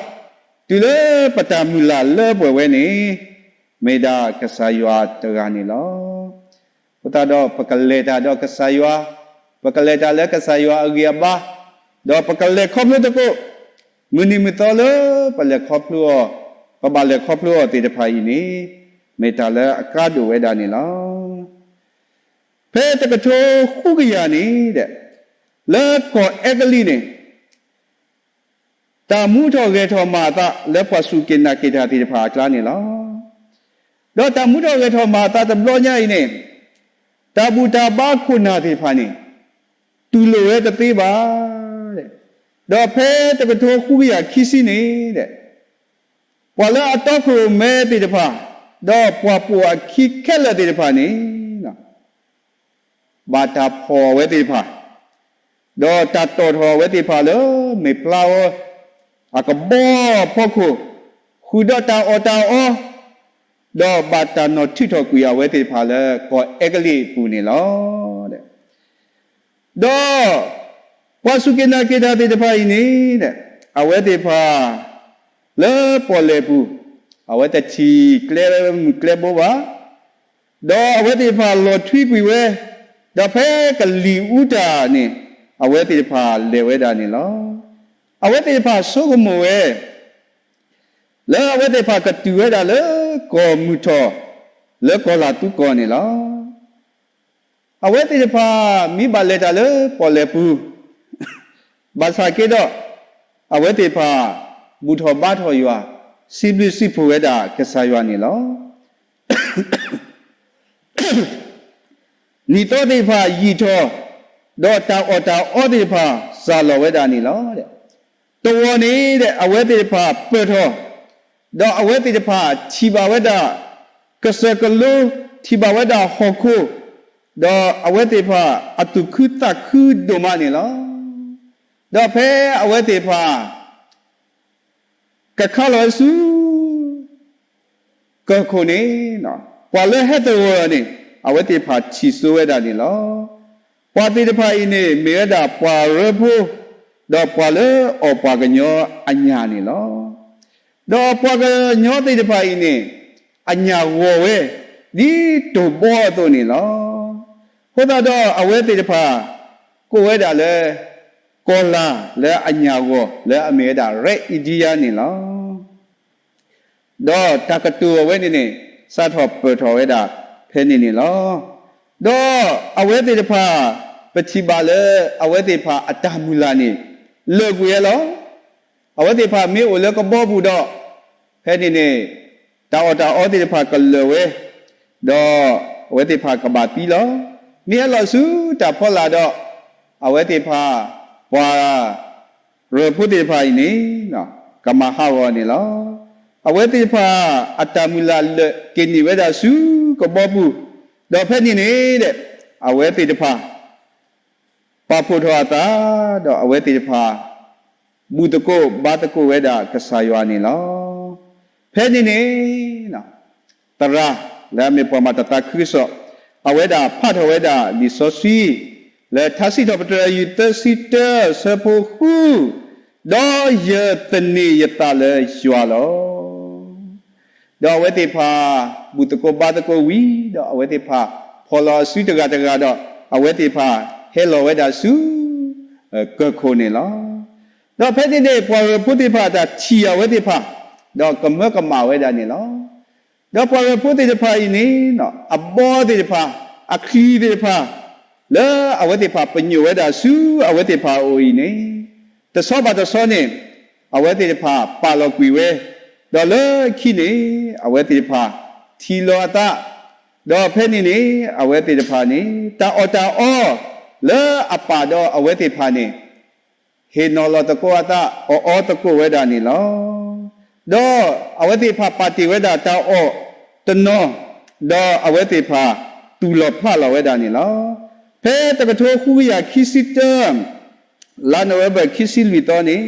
တုၤလၢပတၢ်မုၢ်လၢ်လၢပှဲၤဝဲန့ၣ်, မ့ၢ်ဒၣ်ကစၢ်ယွၤတဂၤန့ၣ်လီၤ. အဃိသတးဒီးပကလဲၤတၢ်ဒီးကစၢ်ယွၤ, ပကလဲၤတၢ်လၢကစၢ်ယွၤအဂံၢ်အဘါ, ဒီးပကလဲၤခီဖျိသကိး, မုၢ်နံၤမုၢ်သီလၢပလဲၤခီဖျိအီၤ, ပဘၣ်လဲၤခီဖျိအီၤသ့ၣ်တဖၣ်အံၤန့ၣ်, မ့ၢ်တၢ်လၢအကါဒိၣ်ဝဲဒၣ်န့ၣ်လီၤ. ဖဲတကထိဃုကယၤန့ၣ်, လၢကီၢ်အဲကလံးန့ၣ် တၢ်မူထီၣ်ဂဲၤထီၣ်မၤအသးလၢပှၤစူၢ်က့ၤနာ်က့ၤတၢ်သ့ၣ်တဖၣ်အကျါန့ၣ်လီၤ. ဒီးတၢ်မူထီၣ်ဂဲၤထီၣ်မၤအသးတဘျီညါအံၤန့ၣ်, တၢ်ဘူၣ်တၢ်ဘါခိၣ်နၢ်သ့ၣ်တဖၣ်န့ၣ်, တူၢ်လိာ်ဝဲတသ့ဘၣ်. ဒီးဖဲတကထိဃုကယၤခံဆံန့ၣ်, ပှၤလၢအတီခိၣ်ရိၣ်မဲသ့ၣ်တဖၣ်, ဒီးပှၤပိာ်အခံခဲလၢာ်သ့ၣ်တဖၣ်န့ၣ် ဘၣ်တၢ်ဖီၣ်အဝဲသ့ၣ်တဖၣ်, ဒီးတၢ်တီၣ်ထီၣ်အဝဲသ့ၣ်တဖၣ်လၢမ့ၢ်ပျၢ်အီၤ, အကဘီအဖီခိၣ်, ဃုာ်ဒီးတၢ်အီၣ်တၢ်အီ, ဒီးဘၣ်တၢ်နီၣ်ထုးထီၣ်ကွံာ်အဝဲသ့ၣ်တဖၣ်လၢကီၢ်အဲကလံးအပူၤန့ၣ်လီၤ. ဒီးပှၤစူၢ်က့ၤနာ်က့ၤတၢ်သ့ၣ်တဖၣ်အံၤန့ၣ်, အဝဲသ့ၣ်တဖၣ်လၢပီၣ်လဲၣ်ပူၤ, အဝဲတထံၣ်ကျဲမုၢ်ကျဲဘိဘၣ်, ဒီးအဝဲသ့ၣ်တဖၣ်လီၤထွံကွံာ်ဝဲ, ဒီးဖဲကလံၤအူတၢ်န့ၣ်, အဝဲသ့ၣ်တဖၣ်လဲၤဝဲဒၣ်န့ၣ်လီၤ. အဝဲသ့ၣ်တဖၣ်ဆိကမိၣ်ဝဲ လၢအဝဲသ့ၣ်တဖၣ်ကတုၤဝဲဒၣ်လၢကီၢ်မုၢ်ထီၣ်, လၢကီၢ်လၤသူကီၢ်န့ၣ်လီၤ. အဝဲသ့ၣ်တဖၣ်မ့ၢ်ဘၣ်လဲၤတၢ်လၢပီၣ်လဲၣ်ပူၤ, ဘၣ်ဆၣ်က့ဒီး, အဝဲသ့ၣ်တဖၣ်ဘူၣ်ထီၣ်ဘါထီၣ်ယွၤ, စံးဘျုးစံးဖှိၣ်ဝဲဒၣ်ကစၢ်ယွၤန့ၣ်လီၤ. နံၣ်သီသ့ၣ်တဖၣ်ယံာ်ထီၣ်, ဒီးတၢ်အီၣ်တၢ်အီသ့ၣ်တဖၣ်စၢ်လီၤဝဲဒၣ်န့ၣ်လီၤ. တဝီန့ၣ်အဝဲသ့ၣ်တဖၣ်ပၢၢ်ထီၣ်, ဒီးအဝဲသ့ၣ်တဖၣ်ထံၣ်ဘၣ်ဝဲဒၣ်ကစၢၢ်ကလိ, ထံၣ်ဘၣ်ဝဲဒၣ်ဟီၣ်ခိၣ်, ဒီးအဝဲသ့ၣ်တဖၣ်အသူၣ်ခုသးခုဒိၣ်မးန့ၣ်လီၤ. ဒီးဖဲအဝဲသ့ၣ်တဖၣ် ကခါလီၤဝဲဆူ ကၢၢ်ခိၣ်န့ၣ်, ပှၤလၢဟဲသဂၢၢ်အီၤန့ၣ်, အဝဲသ့ၣ်တဖၣ်ထံၣ်စိဝဲဒၣ်န့ၣ်လီၤ. ပှၤသ့ၣ်တဖၣ်အံၤန့ၣ် မ့ၢ်ဝဲဒၣ်ပှၤရၢဖိ, ဒီးပှၤလၢအီၣ်ပှၤကညီအညၣ်န့ၣ်လီၤ. ဒီးပှၤကညီသ့ၣ်တဖၣ်အံၤန့ၣ်, အညၣ်ဂီၢ်ဝဲ, ဒ်တိၢ်ဘီအသိးန့ၣ်လီၤ. အဃိသတးဒီးအဝဲသ့ၣ်တဖၣ်, ကိးဝဲဒၣ်လၢ, ကီၢ်လၤလၢအညၣ်ဂီၢ်လၢအမ့ၢ်ဝဲဒၣ် Red Indian န့ၣ်လီၤ. ဒီးတၢ်ကတိၤအဝဲန့ၣ်န့ၣ်, စးထီၣ်ပၢၢ်ထီၣ်ဝဲဒၣ်ဖဲန့ၣ်န့ၣ်လီၤ. ဒီးအဝဲသ့ၣ်တဖၣ်, ပထံၣ်ဘၣ်လၢအဝဲသ့ၣ်တဖၣ်အတၢ်မုၢ်လၢ်န့ၣ်, လၢာ်ကွံာ်ဝဲလီၤ. အဝဲသ့ၣ်တဖၣ်မ့ၢ်အိၣ်လၢကဘီပူၤဒီး, ဖဲန့ၣ်န့ၣ်, တၢ်အီၣ်တၢ်အီသ့ၣ်တဖၣ်ကလၢာ်ဝဲ, ဒီးအဝဲသ့ၣ်တဖၣ်ကဘၣ်သံလီၤ. မ့ၢ်ဟဲလီၤဆူတၢ်ဖီလာ်ဒီး, အဝဲသ့ၣ်တဖၣ်, ပှၤရၢဖိသ့ၣ်တဖၣ်အံၤန့ၣ်, ကမၤဟးဂီၤန့ၣ်လီၤ. အဝဲသ့ၣ်တဖၣ်အတၢ်မုၢ်လၢ်လၢာ်က့ၤန့ၢ်ဝဲဒၣ်ဆူကဘီပူၤ, ဒီးဖဲန့ၣ်န့ၣ်, အဝဲသ့ၣ်တဖၣ် ပာ်ဖှိၣ်ထီၣ်အသး, ဒီးအဝဲသ့ၣ်တဖၣ် ဘူၣ်သကိးဘါသကိးဝဲဒၣ်ကစၢ်ယွၤန့ၣ်လီၤ. ဖဲန့ၣ်န့ၣ်, သရၣ်လၢအမ့ၢ်ပှၤမၤတၢ်သးခုကစီၣ်, အဝဲဒၣ်ဖးထီၣ်ဝဲဒၣ်လံာ်စီဆှံ, လၢထါစံးထီၣ်ပတြၢၤ ယူၢ်သၢဆံတၢ ဆၢဖိဃု, ဒီးယသန့ၤယသးလၢယွၤလီၤ. ဒီးအဝဲသ့ၣ်တဖၣ် ဘူၣ်သကိးဘါသကိးဝံၤ, ဒီးအဝဲသ့ၣ်တဖၣ် ဖီၣ်လီၤအစုတဂၤတဂၤဒီး, အဝဲသ့ၣ်တဖၣ် ဟဲလီၤဝဲဒၣ်ဆူ ကၢၢ်ခိၣ်န့ၣ်လီၤ. ဒီးဖဲန့ၣ်န့ၣ် ပှၤဂၢၢ်ဖိသ့ၣ်တဖၣ်အတၢ်ထံၣ်အဝဲသ့ၣ်တဖၣ်, ဒီးကမၢကမၣ်ဝဲဒၣ်န့ၣ်လီၤ. ဒီးပှၤဂၢၢ်ဖိသ့ၣ်တဖၣ်အံၤန့ၣ် အဘီသ့ၣ်တဖၣ်, အချံသ့ၣ်တဖၣ်, လၢအဝဲသ့ၣ်တဖၣ်ပညိၣ်ဝဲဒၣ်ဆူအဝဲသ့ၣ်တဖၣ်အအိၣ်အံၤန့ၣ်, တဆီဘၣ်တဆီန့ၣ် အဝဲသ့ၣ်တဖၣ်ပာ်လီၤကွံာ်ဝဲ, ဒီးလၢခံန့ၣ် အဝဲသ့ၣ်တဖၣ်ထံၣ်လီၤအသး, ဒီးဖဲန့ၣ်န့ၣ် အဝဲသ့ၣ်တဖၣ်န့ၣ် တၢ်အီၣ်တၢ်အီလၢအပာ်ဒီးအဝဲသ့ၣ်တဖၣ်န့ၣ် ဟ့ၣ်နီၤလီၤသကိးအသး အီၣ်အီသကိးဝဲဒၣ်န့ၣ်လီၤ. ဒီးအဝဲသ့ၣ်တဖၣ်ပာ်တ့ၢ်ဝဲဒၣ်တၢ်အီၣ်တနီၤ, ဒီးအဝဲသ့ၣ်တဖၣ်တူၢ်လီၤဖျးလီၤဝဲဒၣ်န့ၣ်လီၤ. ဖဲတကထိဃုကယၤခံဆံတၢ လါနိၣ်ဝ့ဘၢၣ်ခံဆံလွံၢ်သီ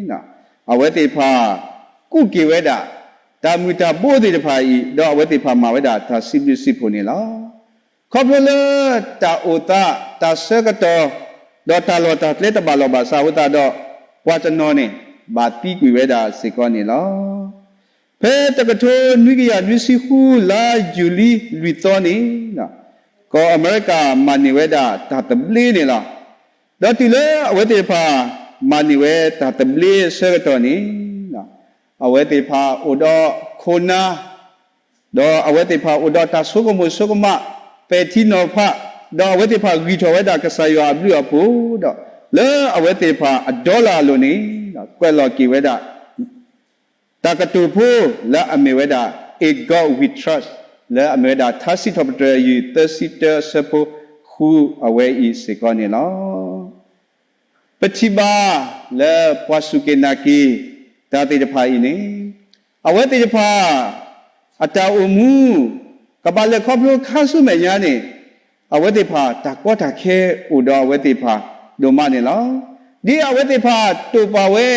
န့ၣ်, အဝဲသ့ၣ်တဖၣ် ကူးက့ၤဝဲဒၣ် တၢ်မုၢ်တၢ်ဘိသ့ၣ်တဖၣ်အံၤ, ဒီးအဝဲသ့ၣ်တဖၣ်မၤဝဲဒၣ်တၢ်စံးဘျုးစံးဖှိၣ်န့ၣ်လီၤ. ခီဖျိလၢတၢ်အိၣ်သး, တၢ်ဆၢကတီၢ်, ဒီးတၢ်လီၢ်တၢ်ကျဲတဘၣ်လီၢ်ဘၣ်စးအဃိသတးဒီး, ပှၤတနီၤန့ၣ် ဘၣ်သံကွံာ်ဝဲဒၣ်စ့ၢ်ကီးန့ၣ်လီၤ. ဖဲတကထိနွံကယၤနွံဆံဃု လါယူၤလံလွံၢ်သီန့ၣ်, ကီၢ်အမဲရကၤမၤန့ၢ်ဝဲဒၣ်တၢ်သဘျ့န့ၣ်လီၤ. ဒီးတုၤလၢအဝဲသ့ၣ်တဖၣ် မၤန့ၢ်ဝဲတၢ်သဘျ့အဆၢကတီၢ်န့ၣ်, အဝဲသ့ၣ်တဖၣ်အိၣ်ဒီးခိၣ်နၢ်, ဒီးအဝဲသ့ၣ်တဖၣ်အိၣ်ဒီးတၢ်ဆိကမိၣ်ဆိကမး ပဲာ်ထံနီၤဖး, ဒီးအဝဲသ့ၣ်တဖၣ်ဂံၢ်ထီၣ်ဝဲဒၣ်ကစၢ်ယွၤအဘျုးအဖှိၣ်ဒီး, လၢအဝဲသ့ၣ်တဖၣ်အဒီလၣ်အလိၤန့ၣ်, ကွဲးလီၤက့ၤဝဲဒၣ် တၢ်ကတိၤဖိလၢအမ့ၢ်ဝဲဒၣ် In God We Trust, လၢအမ့ၢ်ဝဲဒၣ်ထါစံးထီၣ်ပတြၢၤယုၢ်သၢဆံတၢ အဆၢဖိဃု အဝဲအံၤစ့ၢ်ကီးန့ၣ်လီၤ. ပထံၣ်ဘၣ်လၢပှၤစူၢ်က့ၤနာ်က့ၤတၢ်သ့ၣ်တဖၣ်အံၤန့ၣ်, အဝဲသ့ၣ်တဖၣ် အတၢ်အိၣ်မူ ကဘၣ်လဲၤခီဖျိခါဆူမဲာ်ညါန့ၣ်, အဝဲသ့ၣ်တဖၣ်တၢ်ကီတၢ်ခဲအိၣ်ဒီးအဝဲသ့ၣ်တဖၣ်ဒိၣ်မးန့ၣ်လီၤ. ဒ်အဝဲသ့ၣ်တဖၣ်တိာ်ပာ်ဝဲ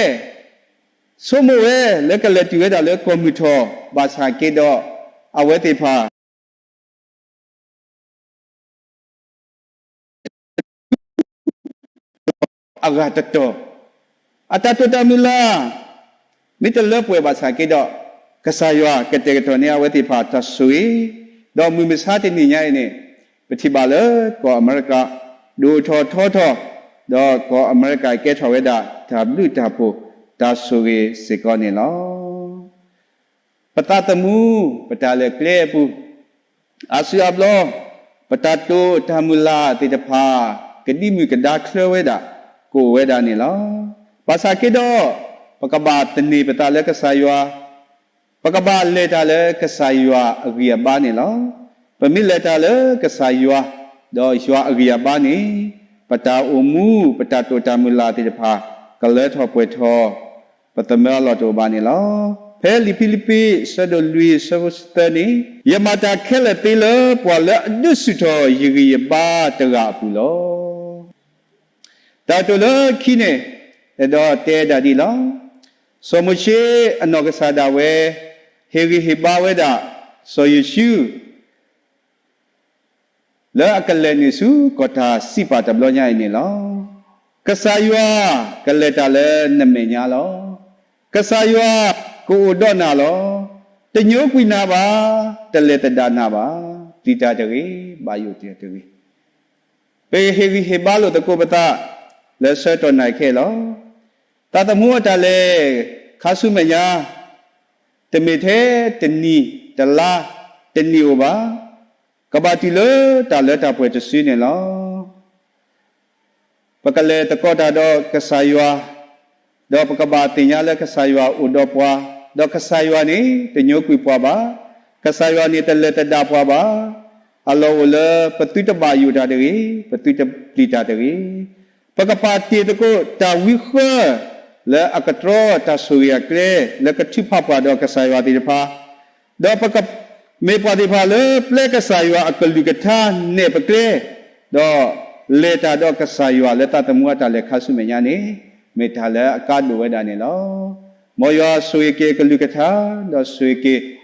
ဆိကမိၣ်ဝဲလၢကလဲၤတုၤဝဲဒၣ်လၢကီၢ်မုၢ်ထီၣ်ဘၣ်ဆၣ်က့ဒီး, အဝဲသ့ၣ်တဖၣ် အဂၤတတီၤ, အတၢ်တိာ်တၢ်မုၢ်လၢ် မ့ၢ်တလၢပှဲၤဘၣ်ဆၣ်က့ဒီး, ကစၢ်ယွၤကတဲာ်ကတီၤန့ၢ်အဝဲသ့ၣ်တဖၣ်တၢ်ဆိၣ်ဂ့ၤ, ဒီးမုၢ်မဆါတနံၤညါအံၤန့ၣ်, ပထံၣ်ဘၣ်လၢကီၢ်အမဲရကၤ ဒိၣ်ထီၣ်ထီထီၣ်, ဒီးကီၢ်အမဲရကၤကဲထီၣ်ဝဲဒၣ်တၢ်ဘျုးတၢ်ဖှိၣ်တၢ်ဆိၣ်ဂ့ၤစ့ၢ်ကီးန့ၣ်လီၤ. ပသးသမူ ပတၢ်လဲၤကျဲအပူၤ, အါစုအါဘျီ ပတၢ်တိာ်တၢ်မုၢ်လၢ်သ့ၣ်တဖၣ် ကဒံမုၢ်ကဒါချၢဝဲဒၣ် ကအိၣ်ဝဲဒၣ်န့ၣ်လီၤ. ဘၣ်ဆၣ်က့ဒီး ပကဘၣ်သန့ၤပသးလၢကစၢ်ယွၤ, ပကဘၣ်လဲၤတၢ်လၢကစၢ်ယွၤအဂံၢ်အဘါန့ၣ်လီၤ. ပမ့ၢ်လဲၤတၢ်လၢကစၢ်ယွၤ ဒီးယွၤအဂံၢ်အဘါန့ၣ်, ပတၢ်အိၣ်မူ ပတၢ်တိာ်တၢ်မုၢ်လၢ်သ့ၣ်တဖၣ် ကလၢထီၣ်ပှဲၤထီၣ် ပသမၢအလီၢ်တအိၣ်ဘၣ်န့ၣ်လီၤ. ဖဲလံာ်ဖံလံးပံး ဆၢဒိၣ်လွံၢ် ဆၢဖိသၢန့ၣ်, ယမၤတၢ်ခဲလၢာ်သ့လၢပှၤလၢအဒုးဆူၣ်ထီၣ်ယဂံၢ်ယဘါတဂၤအပူၤလီၤ. တၢ်ကတိၤလၢခံန့ၣ်, အဲၣ်ဒိးတဲဒၣ်ဒ်လီၤ. စီၤမိၤၡ့အနီၢ်ကစၢ်ဒၣ်ဝဲ ဟ့ၣ်ဂံၢ်ဟ့ၣ်ဘါဝဲဒၣ် စီၤယိၤၡူ လၢအကလဲၤနုာ်ဆူကီၢ်တၢ်စံးပာ်တဘျီညါအံၤန့ၣ်လီၤ. ကစၢ်ယွၤကလဲၤတၢ်လၢနမဲာ်ညါလီၤ. ကစၢ်ယွၤကအိၣ်ဒီးနၤလီၤ. တညိကွံာ်နၤဘၣ်, တလဲၤသဒၣ်နၤဘၣ်, ပျံၤတၢ်တဂ့ၤ, ဘၣ်ယိၣ်တၢ်တဂ့ၤ. ပဟ့ၣ်ဂံၢ်ဟ့ၣ်ဘါလိာ်သကိးပသး လၢဆၢကတီၢ်နၢ်ခဲလီၤ. သးသမူအတၢ်လဲၤခါဆူမဲာ်ညါ တမ့ၢ်ထဲတနံၤတလါတနံၤဧိၤဘၣ်. ကဘၣ်တုၤလၢတၢ်လၢတၢ်ပှဲၤတစုန့ၣ်လီၤ. ပကလဲၤသကိးတၢ်ဒီးကစၢ်ယွၤ, ဒီးပကဘၣ်သ့ၣ်ညါလၢကစၢ်ယွၤအိၣ်ဒီးပှၤ, ဒီးကစၢ်ယွၤန့ၣ်တညိကွံာ်ပှၤဘၣ်, ကစၢ်ယွၤန့ၣ်တလဲၤသဒၣ်ပှၤဘၣ်. အလီၢ်အိၣ်လၢပသုတဘၣ်ယိၣ်တၢ်တဂ့ၤ, ပသုတပျံၤတၢ်တဂ့ၤ. ပကပာ်တ့ၢ်သကိးတၢ်ဝံဃၢ လၢအကတြီတၢ်ဆိၣ်ဂ့ၤအကျဲ လၢကထုးဖးပှၤဒီးကစၢ်ယွၤသ့ၣ်တဖၣ်, ဒီးပကမ့ၢ်ပှၤသ့ၣ်တဖၣ်လၢပျဲကစၢ်ယွၤအကလုၢ်ကထါနဲၣ်ပကျဲ, ဒီးလဲၤတၢ်ဒီးကစၢ်ယွၤလၢသးသမူအတၢ်လဲၤခါဆူမဲာ်ညါန့ၣ်, မ့ၢ်တၢ်လၢအကါဒိၣ်ဝဲဒၣ်န့ၣ်လီၤ. မ်ယွၤဆိၣ်ဂ့ၤက့ၤကလုၢ်ကထါ, ဒီးဆိၣ်ဂ့ၤက့ၤ